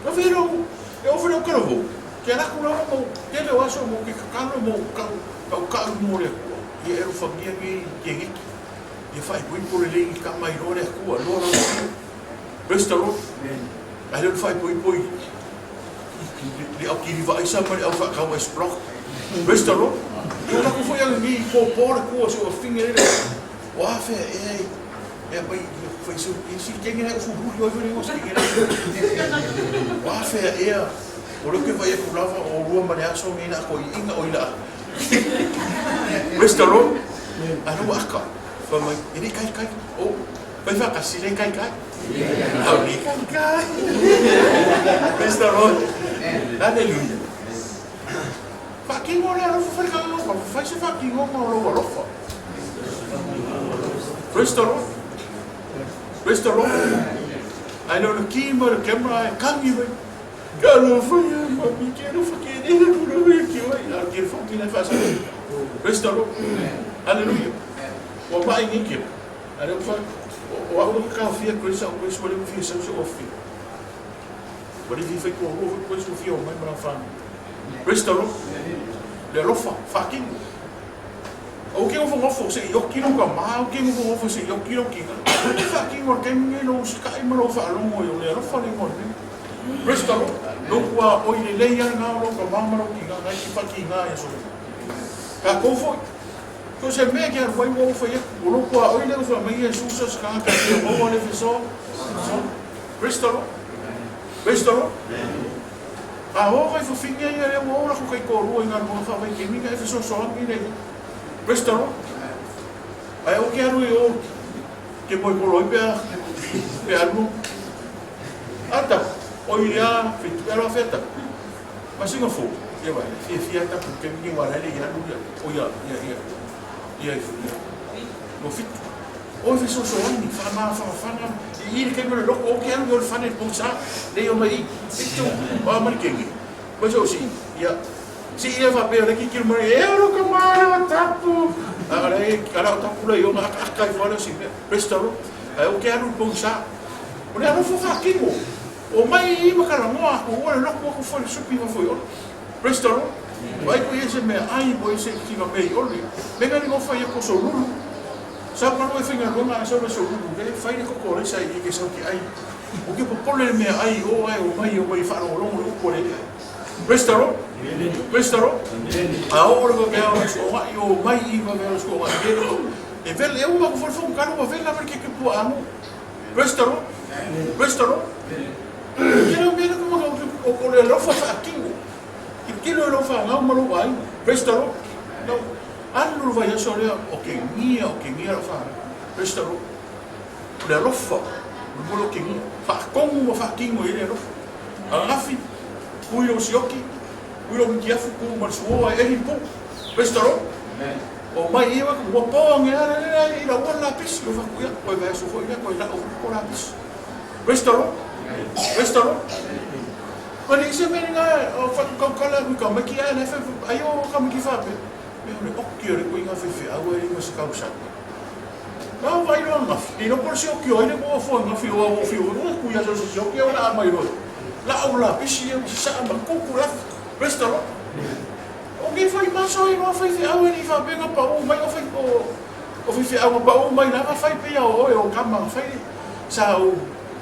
Ka whiro, e o whiro kara hou. Ke raku rawa mo, ke leo aso mo ke kakalo mo kau, kau kau mo le akua. Ia ero whangia nge ke ngeki. Ia whai pui pore le i ka mai roa le akua, loa rawa. Praise the Lord. Ai leo whai pui pui. Le au kiri wa aisa ma le au wha kau es block. Praise the Lord. Ia raku foi ang ngi po po le kua so finge le. Wa fe e e mai fai se si kenge nei fu hu yo fai ngo si kenge. Wa fe e o le ke vai ku lava o rua ma le aso ngi na ko inga o ila. Praise the Lord. Alo aka. Fa mai e le kai kai. O fai fa ka si le kai kai. Au le kai kai. Praise the Lord. Hallelujah. Whakingo le alofa whare ka alofa, whai se whakingo ma o lou alofa. Praise the Lord. Praise the Lord. Ai leo le ki ma le camera ai kangi mai. Ka alofa ia mami ke alofa ke ne le kura mai ki wai. A ke whaki nei whasa. Praise the Lord. Hallelujah. Wa mai ngi ke. Ai leo wha o au ka fia Grace au Grace wale fia sau se ofi. Wale fia whai ko rua Grace fia o mai ma whānau. Praise the Lord. Le alofa, whakino. Au ke ngofo ngofo se i oki lo ka ma, au ke ngofo ngofo se i oki lo ki nga. Te whakino al kemi nge lo usika'i ma lo whaalongo i o le alofa le ngone. Praise the Lord. Lo kua oi le lei ai ngā lo ka ma ma lo ki nga, ngai ki whaki ngā ia so. Ka kou foi. So se mea ke aru ai ua uwhai aku. O lo kua oi le uwha mai e susa sa ka ke maua le feso. Praise the Lord. Praise the Lord. A o kai whawhingia ia reo o raku kai kōrua i ngā runga whawhai ke minga e whesoasoangi nei. Praise the Lord. Ai o ke aru i o ke moe kolo i pea, pea aru. Ata, o i rea whitu, e roa wheta. Ma singa fo, ia vai, fia fia taku ke mingi wā rere i aru ia, o ia, ia, ia, ia, ia, no whitu. O e fesoasoani, faamafanafana i i le taimi o le loto, o ke alu i o le fale i le pogisa, leai omai i i, e tou, o a ma le kenge, mai so sii, ia, sii ia faapea o lea e tilotilo mai, e olo ka malo tapu, a o lea e, a o tapu la i ona akaaka ifo lava lea o si mea, praise the Lord, ae ou te alu i le pogisa. O le alofa faatino, omai i i ma talanoa atu, ua le loto atu foi le supi i fafo i ole. Praise the Lord. Vaai po i ai se mea ai, po i ai se sina mea i ole. Mea na ni fai atu so lulu. Sau ka e faigaluega ae sau le so lulu le fai le koko o le sai i ke sau ke ai. O ke popole le mea ai o ai o mai o mai faalogologo le upu a le Alii. Praise the Lord. Praise the Lord. A oo le vavea o le suogai o mai i vavea o le suogai e le e vele e uma ku fo kalu wa vela ma ke ke pua amu. Praise the Lord. Praise the Lord. Ke le mea le kuma o ko le alofa faatino. Tilotilo i lou fanau ma lou aiga. Praise the Lord. No. Alu le vaiaso lea o ke gia, o ke gia lau fanau. Praise the Lord. O le alofa, o le mea o ke gia. Faatonu ma faatino i ai le alofa. Ananafi, tu i lou sioki, tu i lou mitiafu, tu ma le suoa e eli le pou. Praise the Lord. O mai ia ua po age lava le le i lau ua le lapisi. O fatu ia, koe vaiaso foi lea, koe lau foi ko lapisi. Praise the Lord. Praise the Lord. Ma le isi mea lena o fatu tautala atu i tamaiti ae la e fai ai o tamaiti faapea, me o le oki o le ituaiga faifeau e lima se tausaga. Na o vaai loa ananafi, le iloa po o le sioki o ai le mea ua fua ananafi aua ua ou fiu ua tui aso se sioki ae ua laa mai loa. Lau le lapisi ia ma sasaa ma tupu le afi. Praise the Lord. O ke fai maso ai loa faifeau e le i faapea na pau mai o fai o faifeau na pau mai lava fai pei a o oe o kama na fai sa ou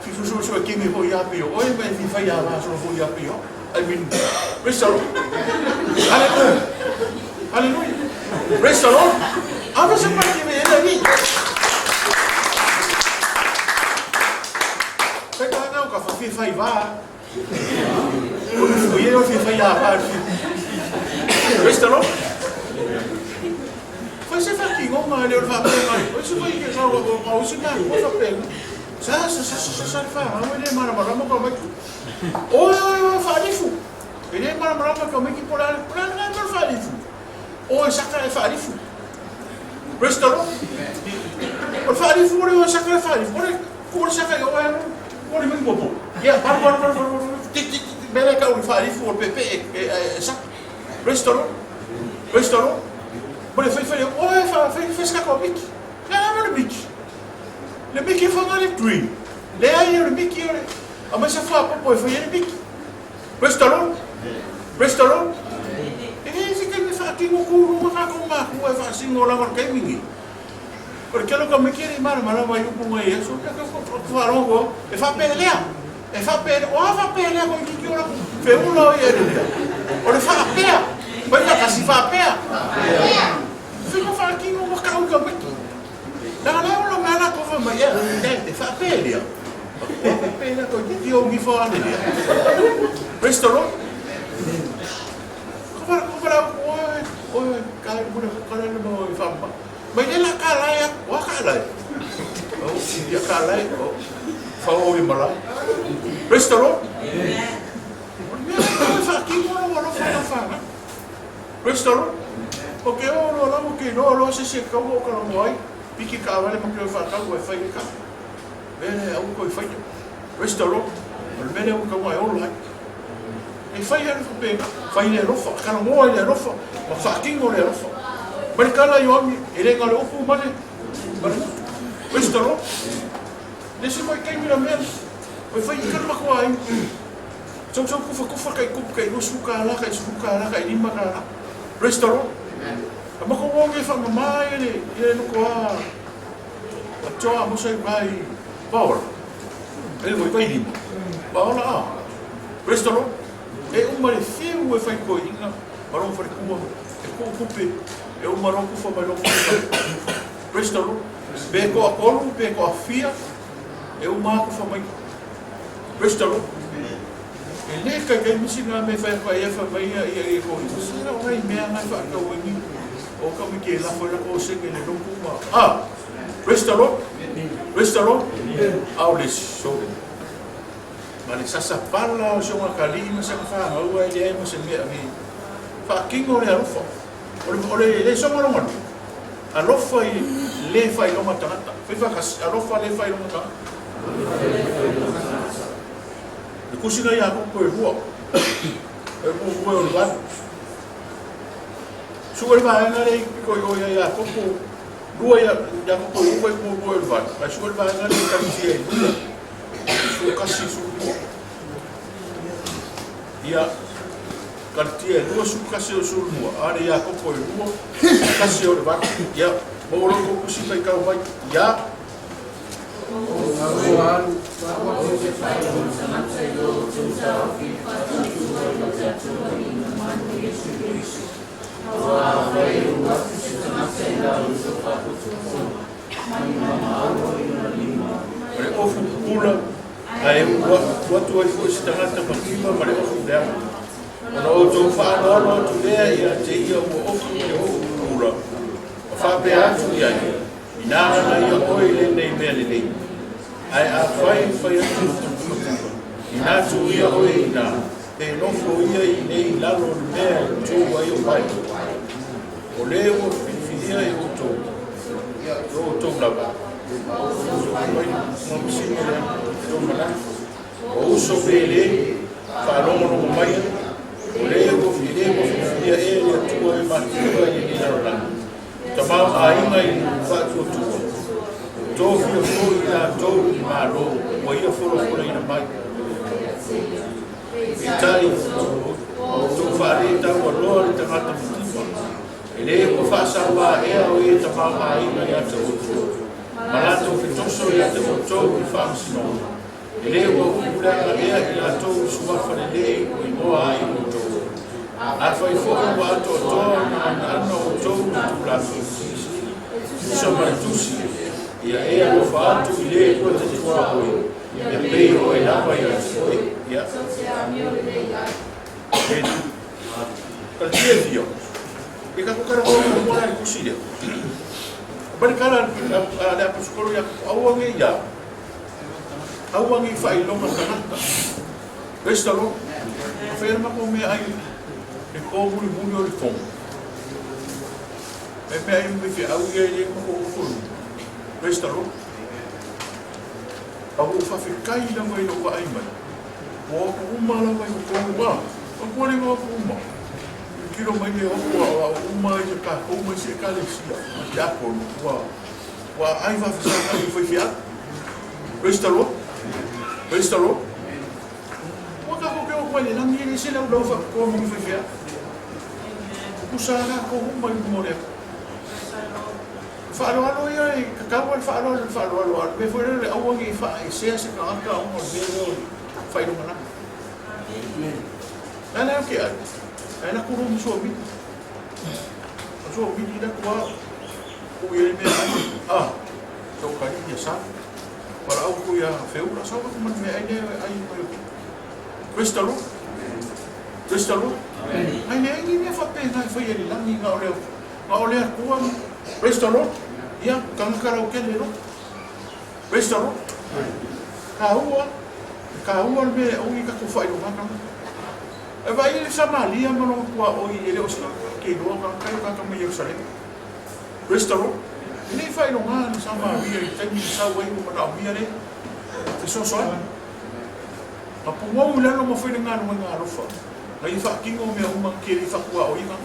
Fia kene foi ia pei o oe ma e fia fai a vaso foi ia pei o I mean, praise the Lord. Hallelujah. Hallelujah. Praise the Lord. Ave se pa ki me ele ni. Fai ka ngau ka fa fia fai va. O ni fui e o fia fai a va. Praise the Lord. Fai se fa ki ngonga le o le fa pe ngai. O se fai ke ngau o o se nga o fa pe. Sa sa sa sa sa le fanau e le malamalama ka maiki. Oe oe oe faalifu. E le malamalama ka maiki po o le a po o le a lena mea o le faalifu. Oe saka e faalifu. Praise the Lord. O le faalifu o le oe saka e faalifu. O le tuu le saka i oe alu o le mingo po. Ia paru paru paru paru paru tik tik tik mea lea e tau o le faalifu o le peepee e saka. Praise the Lord. Praise the Lord. Ma le fai fai oe fa fai fai se tatou miki. Le a le miki. Le miki e whanga le tui. Leai o le miki o le aumai se faapopo e fai ai le miki. Praise the Lord. Praise the Lord. E leai se taimi e faatino kūlua tatou mākua e faasino lava le taimi nei. O le tele o tamaiti e le i malamalama i upu ngai aso, ia ke faalogo au, e faapelea, e faapelea, o a faapelea koe kiki o la feula o ia e le lea. O le faapea, mai faatasi faapea. Faiga faatino ma kau i tamaiti. Leaga lea ola mai latou fai mai, ea, e faapea lea. Ua faapea lea toeitiiti o gifa ane lea. Praise the Lord. Ka whara, oe, oe, kai muna ko kare le mau i whamba. Mai le la ka lai a, wa ka lai. Oh, ia ka lai, oh, whao i malai. Praise the Lord. Amen. O le mea lea e whaakino lau alofa i lau whanau. Praise the Lord. O ke oo loa lava ke iloa loa se isi e kaua o ka logo ai, piki kaawale ma ke oe faatau ua e fai ai ka. Mea lea aua koe faia. Praise the Lord. O le mea lea ua kaua e ola ai. E fai ale faapena, fai le alofa, kalagoa i le alofa, ma faatino le alofa. Ma le tala Ioane, e le na o le upu ma le, ma le gutu. Praise the Lord. Le isi foi taimi la mea, oi fai i ka matua ai. Sausau kufa kufa kai kupu kai $20 kai $10 kai $5. Praise the Lord. A mako wo nge wha mama ia le ia le loko a a toa mo sai mai paola. E le vai lima. Paola a. Praise the Lord. E uma le whiu e whai koe inga ma rongo whare kua e ku kupe e uma rongo kufa mai rongo whare. Praise the Lord. Pe ko a kolu, pe ko a fia, e uma aku wha mai. Praise the Lord. E le kai kai misi ngā me whai whai e whai mai ia ia ia ko i sera o ngai mea ngai wha kau e ni o ka mi ke la fo la ko se ke le loku ma ah praise the Lord. Praise the Lord. Au le so ma le sasa pala o songa kali ma sa wha ngau ai le ai mo se mea mi wha kingo le alofa o le o le le songa longa alofa i lē faailoga tagata. Fai faatasi, alofa lē faailoga tagata. Le tusi na Iakopo e lua, e puupuu e o le valu. Sue le vaega lea i pito i o ia Iakopo, lua ia Iakopo e uma e puupuu e o le valu, ae sue le vaega lea i Kalitia e lua, 11, 12. Ia, Kalitia e 2, 11 o 12, a le Iakopo e 2, 1 o le valu. Ia, maua loa tou tusi faitau mai. Ia. O le ofu pupula, ae ua atu ai foi se tagata mativa ma le ofu leaga. Ona outou faaaloalo atu lea ia te ia ua ofu i le ofu pupula, ma faapea atu i ai, Inā lana ia oe i lenei mea lelei. Ae afai e fai atu mativa, inā tuu ia oe i ina, pe nofo ia i inei i lalo o le mea e tu ai o mai. O lē ua filifilia e outou, e outou lava, mai ma masini lea, tou manatu. O uso pele, faalogologo maia, o lē ua filifilia ea e le Atua e matutua i lenei lalolagi. Tamaoaiga i le faatuatua, tofia foi i latou i Malo ua ia folafolaina mai. Peitai, ua outou faaletaualoa le tagata mativa, e lē ua faasauā ea o e tamaoaiga ia te outou, ma latou fetoso ia te outou i le faamasinoga, e lē ua upu leaga ea i latou i suafa lelei ua igoa ai outou. Afai foi ua atoatoa ona anoano outou i le Tulafono Silisili, tusa ma le Tusi, ia e alofa atu i lē ua te tuaoi, ia pei o oe lava ia te oe. Ia. E Kalatia e fia. E ka kukara o mo la le tusi lea. Bari kala a le aposokolo ia aua nge ia. Aua ne i faailoga tagata. Praise the Lord. Fai ana matou meaai le po mulimuli o le fono. E meaai ma faifeau ia e le matou ofo i luga. Praise the Lord. A ua ou faafetai lava i lou vaai mai, ua o atu uma lava i totonu a, o tua le o atu uma. Tilotilo mai le o atu a o uma ia tatou ma isi ekalesia, ma tiakono, ua Ua aai faafesagai i faifeau. Praise the Lord. Praise the Lord. Ua tatou te o atu ai i le lagi, e le se laulau faapitoa mo ni faifeau. Tutusa lava tatou uma i luma o le Atua. Faaaloalo ia e tatau lava le faaaloalo i le faaaloalo, a o le mea foi lea o le aua ne i faaesea se tagata ona o le mea lea o le faailogalanu. O le a la ke ai? Ae latou loa ma suamili. O suamili la tua Tuu i ai mea ai, a, tau kali ia sa. Valaau atu ia Feula, sau atu ma le meaai lea e ai mai o. Praise the Lord. Praise the Lord. Ae leai ni mea faapena e faia i le lagi na o le, na o le Atua. Praise the Lord. Ia, tagata lautele loa. Praise the Lord. Taua, e taua le mea e aua ne i tatou faailoga tagata. E vaai le Samaria ma lona tuaoi e le o se tagata iloa tagata ia o tagata mai Ierusalema. Praise the Lord. E le i faailoga le Samaria i le taimi na sau ai ua manaomia le fesoasoani. Na pugou i lalo ma fai le galuega alofa, na ia faatino mea uma na te le i faatuaoina.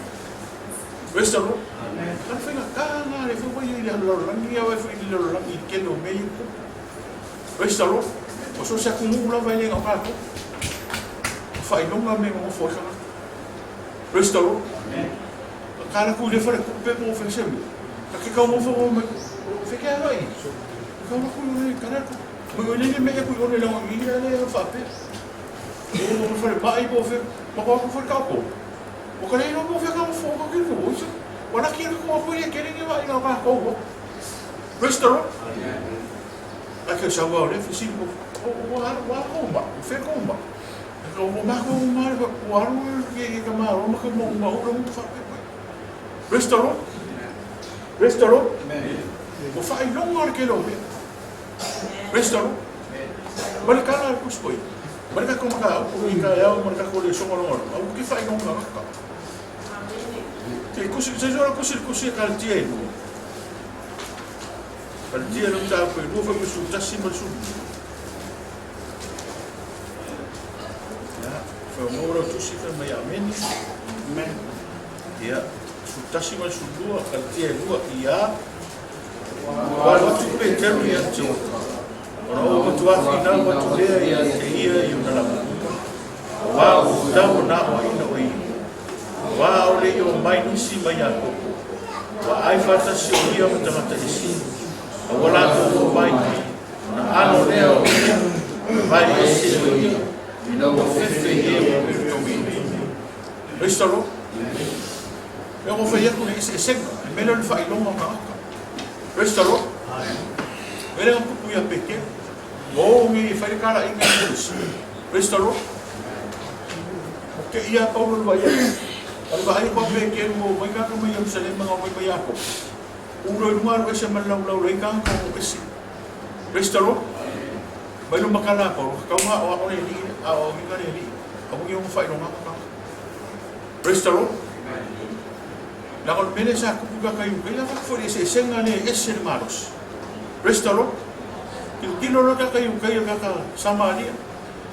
Praise the Lord. Na le faigata na le foi ia i le lalolagi ia foi i le lalolagi i le tele o mea ia tutupu. Praise the Lord. O so o se atunuu lava e le na o tatou. O faailoga mea nonofo ai tagata. Praise the Lord. Ka ala ku i le faletupe po o fea se mea, ka ke taumafa o mai, o fea ke ala i, ka ala ku i ole, ka ala ku, mai o lele mea ku i ole lawa i le ale faapea. E o le falemai po o fea, ma ko aku fale ka ko. O ka le mo fea ka fo ka ke ko isa. Wala ki ko ko ye kere ni wa ina ka ko ho. Praise the Lord. A ke sa wa le fi ko o wa wa ko ma, fe ko ma. Ka ua mākou uma le ua alu ke ka māro ma ka mo ma ula mu fa pe. Praise the Lord. Praise the Lord. Ua faailoga le tele o mea. Praise the Lord. Ma le kala le tusi poi. Ma le tatou mataupu i taeao ma le tatou lesona logologo, aua ke faailoga tagata. Te kusi, se sora kusi le kusi e kalatia i lua. Kalatia le mataupu e 2 foi ma le 11 ma le 12. Ia, fai o maua lau tusi fai mai ameni. Amen. Ia, 11 ma le 12, Kalatia e 2, ia. Ua alu atu Peteru ia te Ioka, ona ou matuā finau atu lea ia te ia i ona lava. Auā ua ou tau na o aina o ia. Auā ʻaʻole i o mai nisi mai Iakopo, ua ʻai faatasi o ia ma tagata ese. A ua lākou o mai, ona alo lea o ia, na vae ese o ia, ina ua fefe i e ua peretouina. Praise the Lord. E ua fai atu le eseesega, e mea lea o le faailoga o tagata. Praise the Lord. Mea lea na tupu ia Petero. Ua o nei e fai le talaiga i Kolisi. Praise the Lord. O ke ia Paulo le vaai atu. A le vaai aku a Petero ua omai tagata mai Ierusalema na omai mai Iakopo. Ulo i luga alu ese ma le laulau lai tagata o ese. Praise the Lord. Mai lo makala a Paulo, ka kaunga o ako le alii, a o inga le alii. Aua ni o whailonga ka. Praise the Lord. Leaga o le mea lea sa tupu ia kai uka, ia fatu foi le eseesega lea e ese le malosi. Praise the Lord. Tilotilo loa kaka i uka ia kaka Samaria.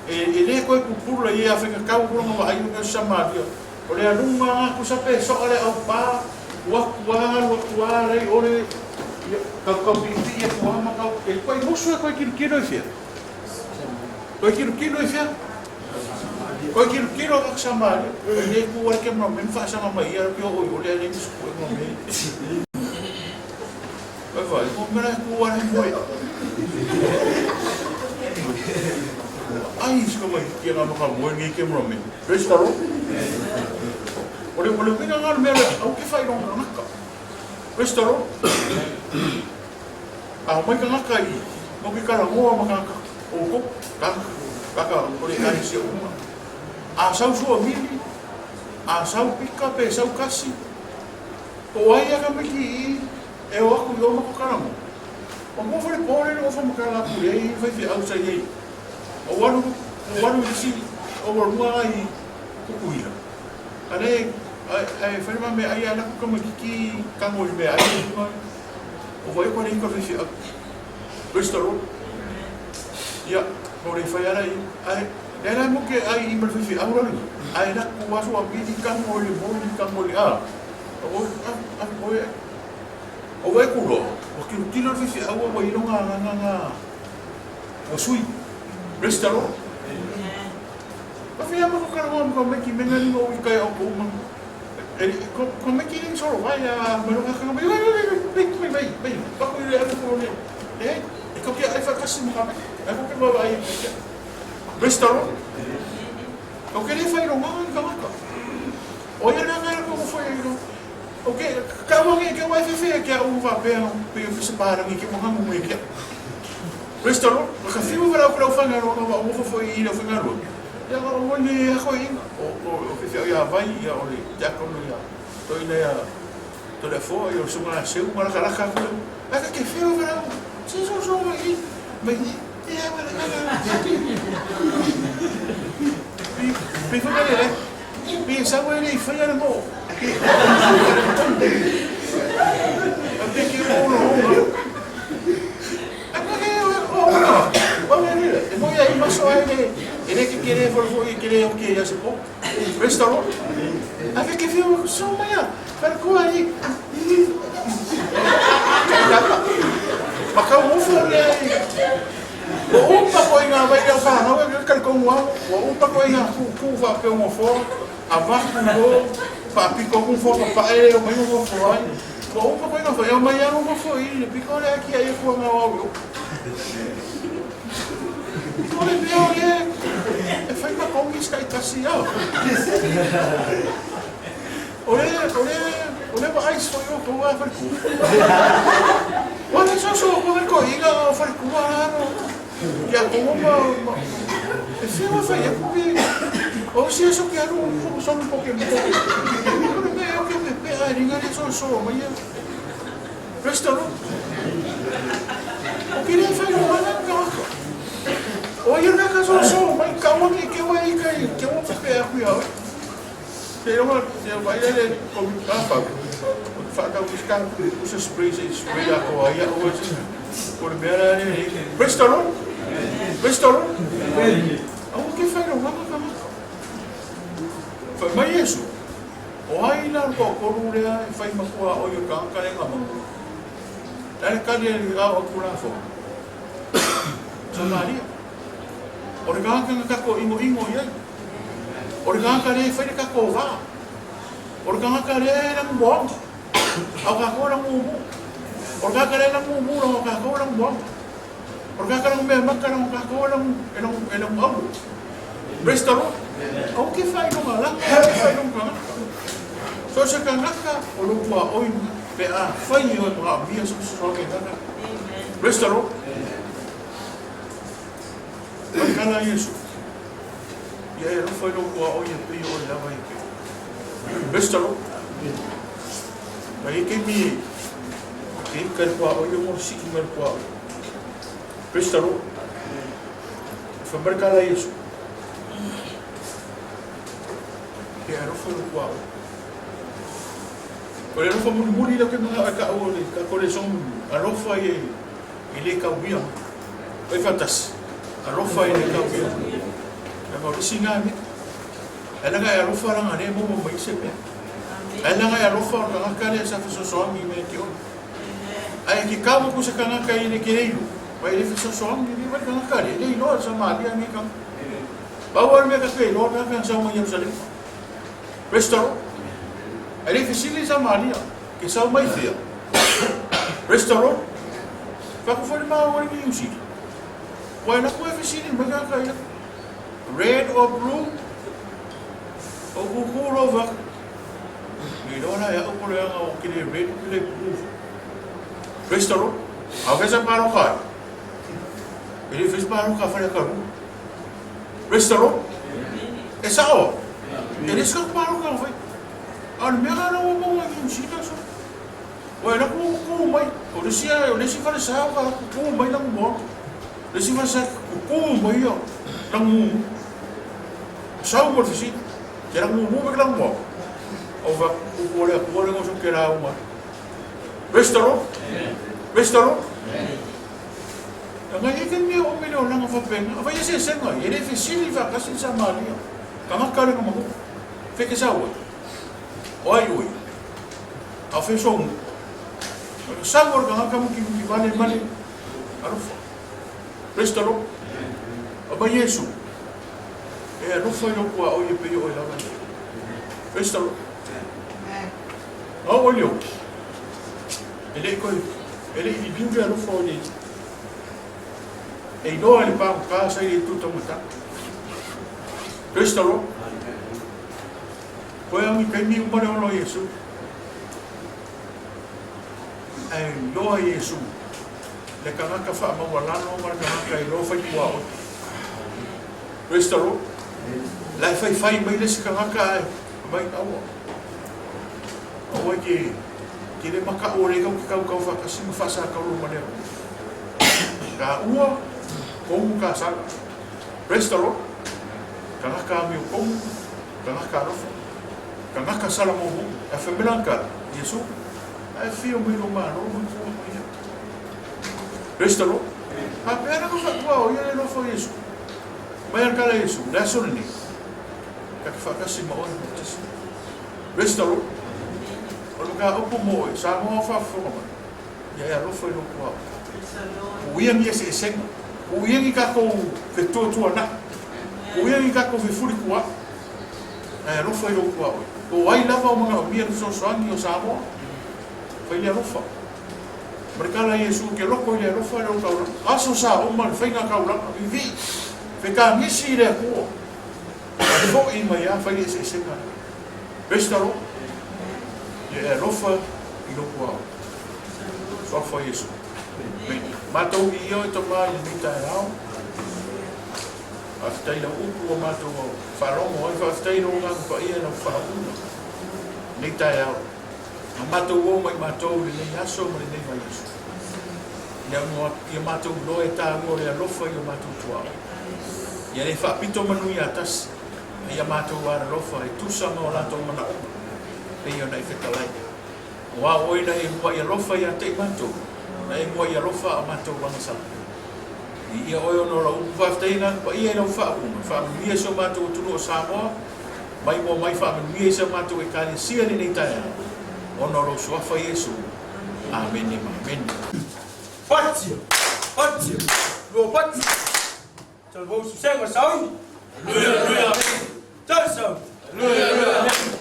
E, e le koe pupula ia a whaikakau kulanga wa ai uka Samaria. O le alunga ngā kusa pe soa le au pā, ua kua, ua kua, lei ore, ia, kau kau pi pi ia kua ma kau, e koe musu e koe kilokilo i whia. Koe kilokilo i whia. Koe kilokilo ka Samaria. E le ku wale ke mea men whaasanga mai ia ki o oi ole ale musu koe ngā mea. Koe whai, ko mera ku wale moe. Ai, sika mai ki ngā maka moe ngi ke mea me. Praise the Lord. Ole ole winga ngā mea au ke whai ronga ngaka. Praise the Lord. A mai ka ngaka i mo ke kala ngoa ma kaka o ko kaka kaka o le kai se uma. A sau sua mili, a sau pika pe sau kasi. O ai a ka miki i e o aku i o ma ko kala mo. O mo fale pore o fa makala ku le i fai fi au sa i. O walu o walu i si o walu ai kukuila. Ale ai fai ma me ai ala ku ka makiki kango i me ai i O wai koe nei ka whiwhi au. Praise the Lord. Ia, ko rei whai ara i, ai, e rai mo ke ai i mara whiwhi au rari. Ai la ku aso a miri ka mo le mo ni ka mo le a. O a a o e. O wai ku lo. O ki tilo whiwhi au o wai nga nga nga nga. O sui. Praise the Lord. Ka whia mo ka karawa mo ka meki menga ni mo i kai o ko uma. Ko me ki soro vai a me ronga kanga mai vai vai vai vai vai vai paku i le alu ko ne e e ko ke ai whakasi mo kame e ko ke mau ai ke restaurant o ke le whai ronga ngai kangaka o ia nga ngai ko fo i ro o ke ka wangi ke wai fefe ke au va pe pe o fisa parangi ke mo hangu me ke restaurant ka fiu wala ko lau whanga ronga wa o fo i le whanga ro. Ia o le a koe inga, o whiwhi au ia vai, ia o le diakono ia toina ia Toleafoa, ia o le susuga ia Seu ma lakalaka aku lea. Ae ka ke whiu wera au, se so so mai i, mai i, e a wera wera. Pi, pi whakare le, pi e sau e le i whai ara mo. A pe ke o lo o. E moi ai maso ai le e le ke kere fo fo i kere o ke ia se po. Restaurant. A ke ke fiu so mai a. Par ko ai. Ma ka o fo le ai. O upa ko i ngā wai reo whānau e ka ko ngā o upa ko i ngā ku ku wha pe o fo a va ku ko pa piko ku fo pa e o mai o fo ai. Ua opa koe ngā whai, mai anō ngā whai, le piko le aki ai kua ngā wau yo. Piko le mea o le, e whai ma kongi skai kasi au. O le, o le, o le wa ais fo yo ko wā whare ku. Wa le so so ko ko inga o whare ku wā no. Kia kongo ma, ma, e whia whai e kupi, o si eso ke aru so so po ke mo. Ko le mea o ke pe pe a ringa le so so mai e. Restaurant. O ke le whai o ana ka waka. O ia ka ka so so mai ka wangi ke wai kai ke o pe pe aku ia. Te ronga te wai le ko ka whau. O te whakau ki ska usa spray se spray a ko ai o se. O le mea la lea. Praise the Lord. Praise the Lord. Aua ke faailogaga tagata. Fai mai Iesu, O ai la le toatolu lea e fai ma tuaoi o le tagata lea na maua? Le a le tali a le ao atu Tulafono? Samaria. O le tagata na tatou inoino i ai. O le tagata lea e fai le tatou va. O le tagata lea e lanu moana. A o tatou e lanu mumu. O le tagata lea e lanu mumu leaga o tatou e lanu moana. O le tagata lanu meamata leaga o tatou e lanu, e lanu, e lanu auro. Praise the Lord. Aua ke faailoga lata, aua ke faailoga tagata. So se tagata o lou tuaoi lena, pe afai e manaomia se fesoasoani e tagata. Praise the Lord. Mai kala Iesu. Ia e alofa i lou tuaoi e pei o oe lava ia te oe. Praise the Lord. Mai e taimi e ke ika le tuaoi o mo le sii mai le tuaoi. Praise the Lord. Fai mai le tala a Iesu, He alofa lou tuaoi. O le alofa mulimuli lea ou te manao e tau o le tatou leson mulimuli, alofa ia e le tauia mai. Fai faatasi, alofa e le tauia mai. Leaga o le isi lena mea. Ae leaga e alofa leaga lea e maua mai ai se mea. Ae leaga e alofa o le tagata lea sa fesoasoani mai ia te oe. Ae ke kau aku se tagata i le ke iloa, ma e le fesoasoani le vai tagata lea, e le iloa le Samaria nei tagata. Pau lava le mea ka ke iloa tagata na sau mai Ierusalema. Praise the Lord. E le fesili le Samaria, ke sau mai fea. Praise the Lord. Fai atu foi le maua i Niu Sila. Ua e laku e fesili mai tagata ia. Red or blue? O kuku lo va. Le iloa la e au po le aga o ke le red ke le blue. Praise the Lord. A o fesa paloka ai. E le fesa paloka fale ka lu. Praise the Lord. E sao. E le sa paloka fai. A o le mea la ua maua i Niu Sila so. Ua e laku ku mai. O le isi o le isi fale sa o ka laku ku mai laku moa. Le isi fale sa ku mai ia laku mumu. Sau mo le fesili. Ke laku mumu pe ke laku moa. O va ku ku le ku le ngoso ke la uma. Praise the Lord. Praise the Lord. Nga e ke mea o mele o langa whapenga. A vai ese senga, e le fesili whakasi sa Maria. Ka ngaka le ngamahu. Wheke sa ue. O ai ue. A whe songu. Sau o le kangaka muki muki vale male. Alofa. Praise the Lord. A mai Iesu. E alofa i lou tuaoi e pei o oe lava ia. Praise the Lord. Au o leo. E le i koe, e le i liliu le alofa o le E iloa i le pagota sa i le itu taumata. Praise the Lord. Koe au i taimi uma le ola o Iesu. Ae iloa Iesu le tagata faamaualalo ma le tagata e iloa fai tuaoi. Praise the Lord. La e faifai mai le isi tagata ae mai aua. Aua ke ke le makaʻu o le kau ke kau kau faatasi ma faasakaulu ma le Atua. Ka ua, komu ka sala. Praise the Lord. Tagata amio komu, tagata alofa, tagata sala mumu. E fai mai lana tala, Iesu, ae afio mai lou malo ma tua mai ia. Praise the Lord. Faapea la ka faatua o ia le alofa o Iesu. Mai a le tala a Iesu, le aso lenei, ta te faatasi ma oe ma tasi. Praise the Lord. O le mataupu mo oe, Samoa o faafofoga mai, ia e alofa i lou tuaoi. Puia ni eseesega, puia ni tatou fetuatuanai, puia ni tatou fefulituaai, ae alofa i lou tuaoi. Po o ai lava o manaomia le fesoasoani o Samoa, fai le alofa. Ma le tala a Iesu, Ke loko i le alofa le o taulaga. Aso sa uma le faiga taulaga, vivii, fetagisi i le Atua, ae fo'i mai a fai le eseesega lea. Praise the Lord. Ia e alofa i lou tuaoi. Suafa o Iesu. Amen. Matou viia oe Tama i lenei taeao. Faafetai i lau upu ua matou faalogo ai. Faafetai i lou Agaga Paia i lau faauuga lenei taeao. Na matou o mai matou i lenei aso ma lenei vaiaso. Ina ia matou iloa e taua o le alofa i o matou tuaoi. Ia le faapito manu ia tasi, a ia matou alalofa e tusa ma o latou manaoga, pei ona e fetalai. Aua o oe na e uluai alofa ia te i matou. Ona e muai alofa a o matou agasala. Viia Oe ona o Lau upu faafetai Agaga Paia i Lau faaupuga, faamanuia si o matou atunuu o Samoa, mai moa mai faamanuia i si a matou Ekalesia i lenei taeao, ona o Lou Suafa Iesu. Amene ma amene. Patia! Patia! Lua patia! Salvou sossego a saúde! Aleluia, aleluia, amém! Tchau, saúde! Aleluia, aleluia, amém!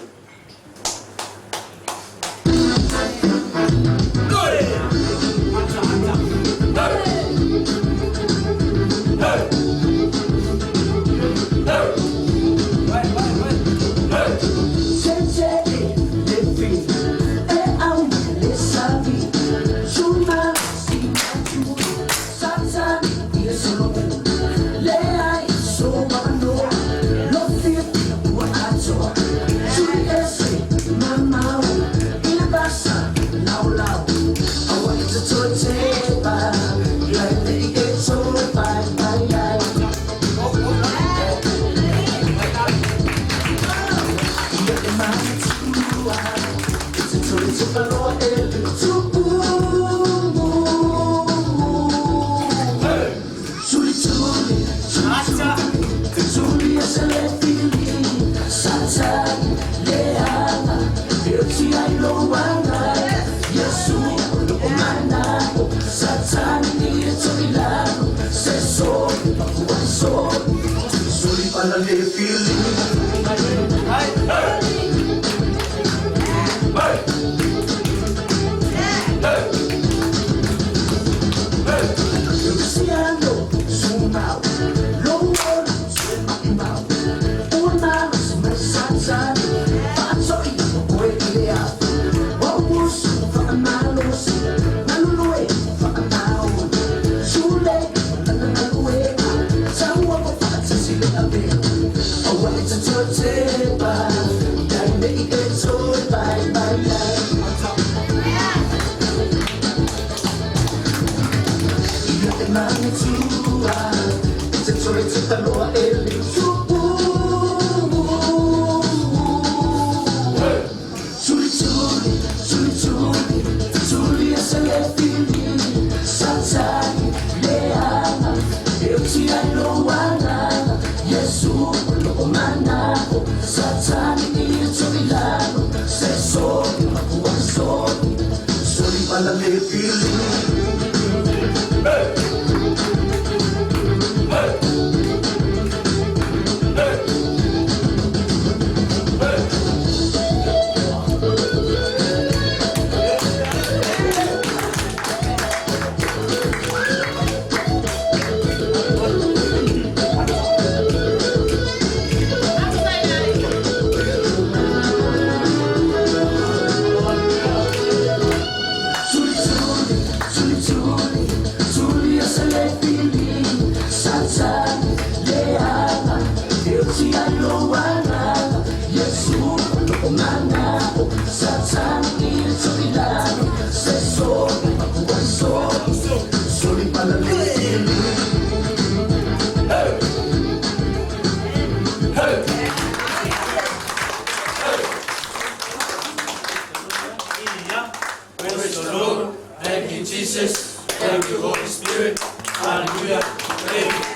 Praise the Lord. Thank you, Jesus. Thank you, Holy Spirit. Hallelujah. Amen.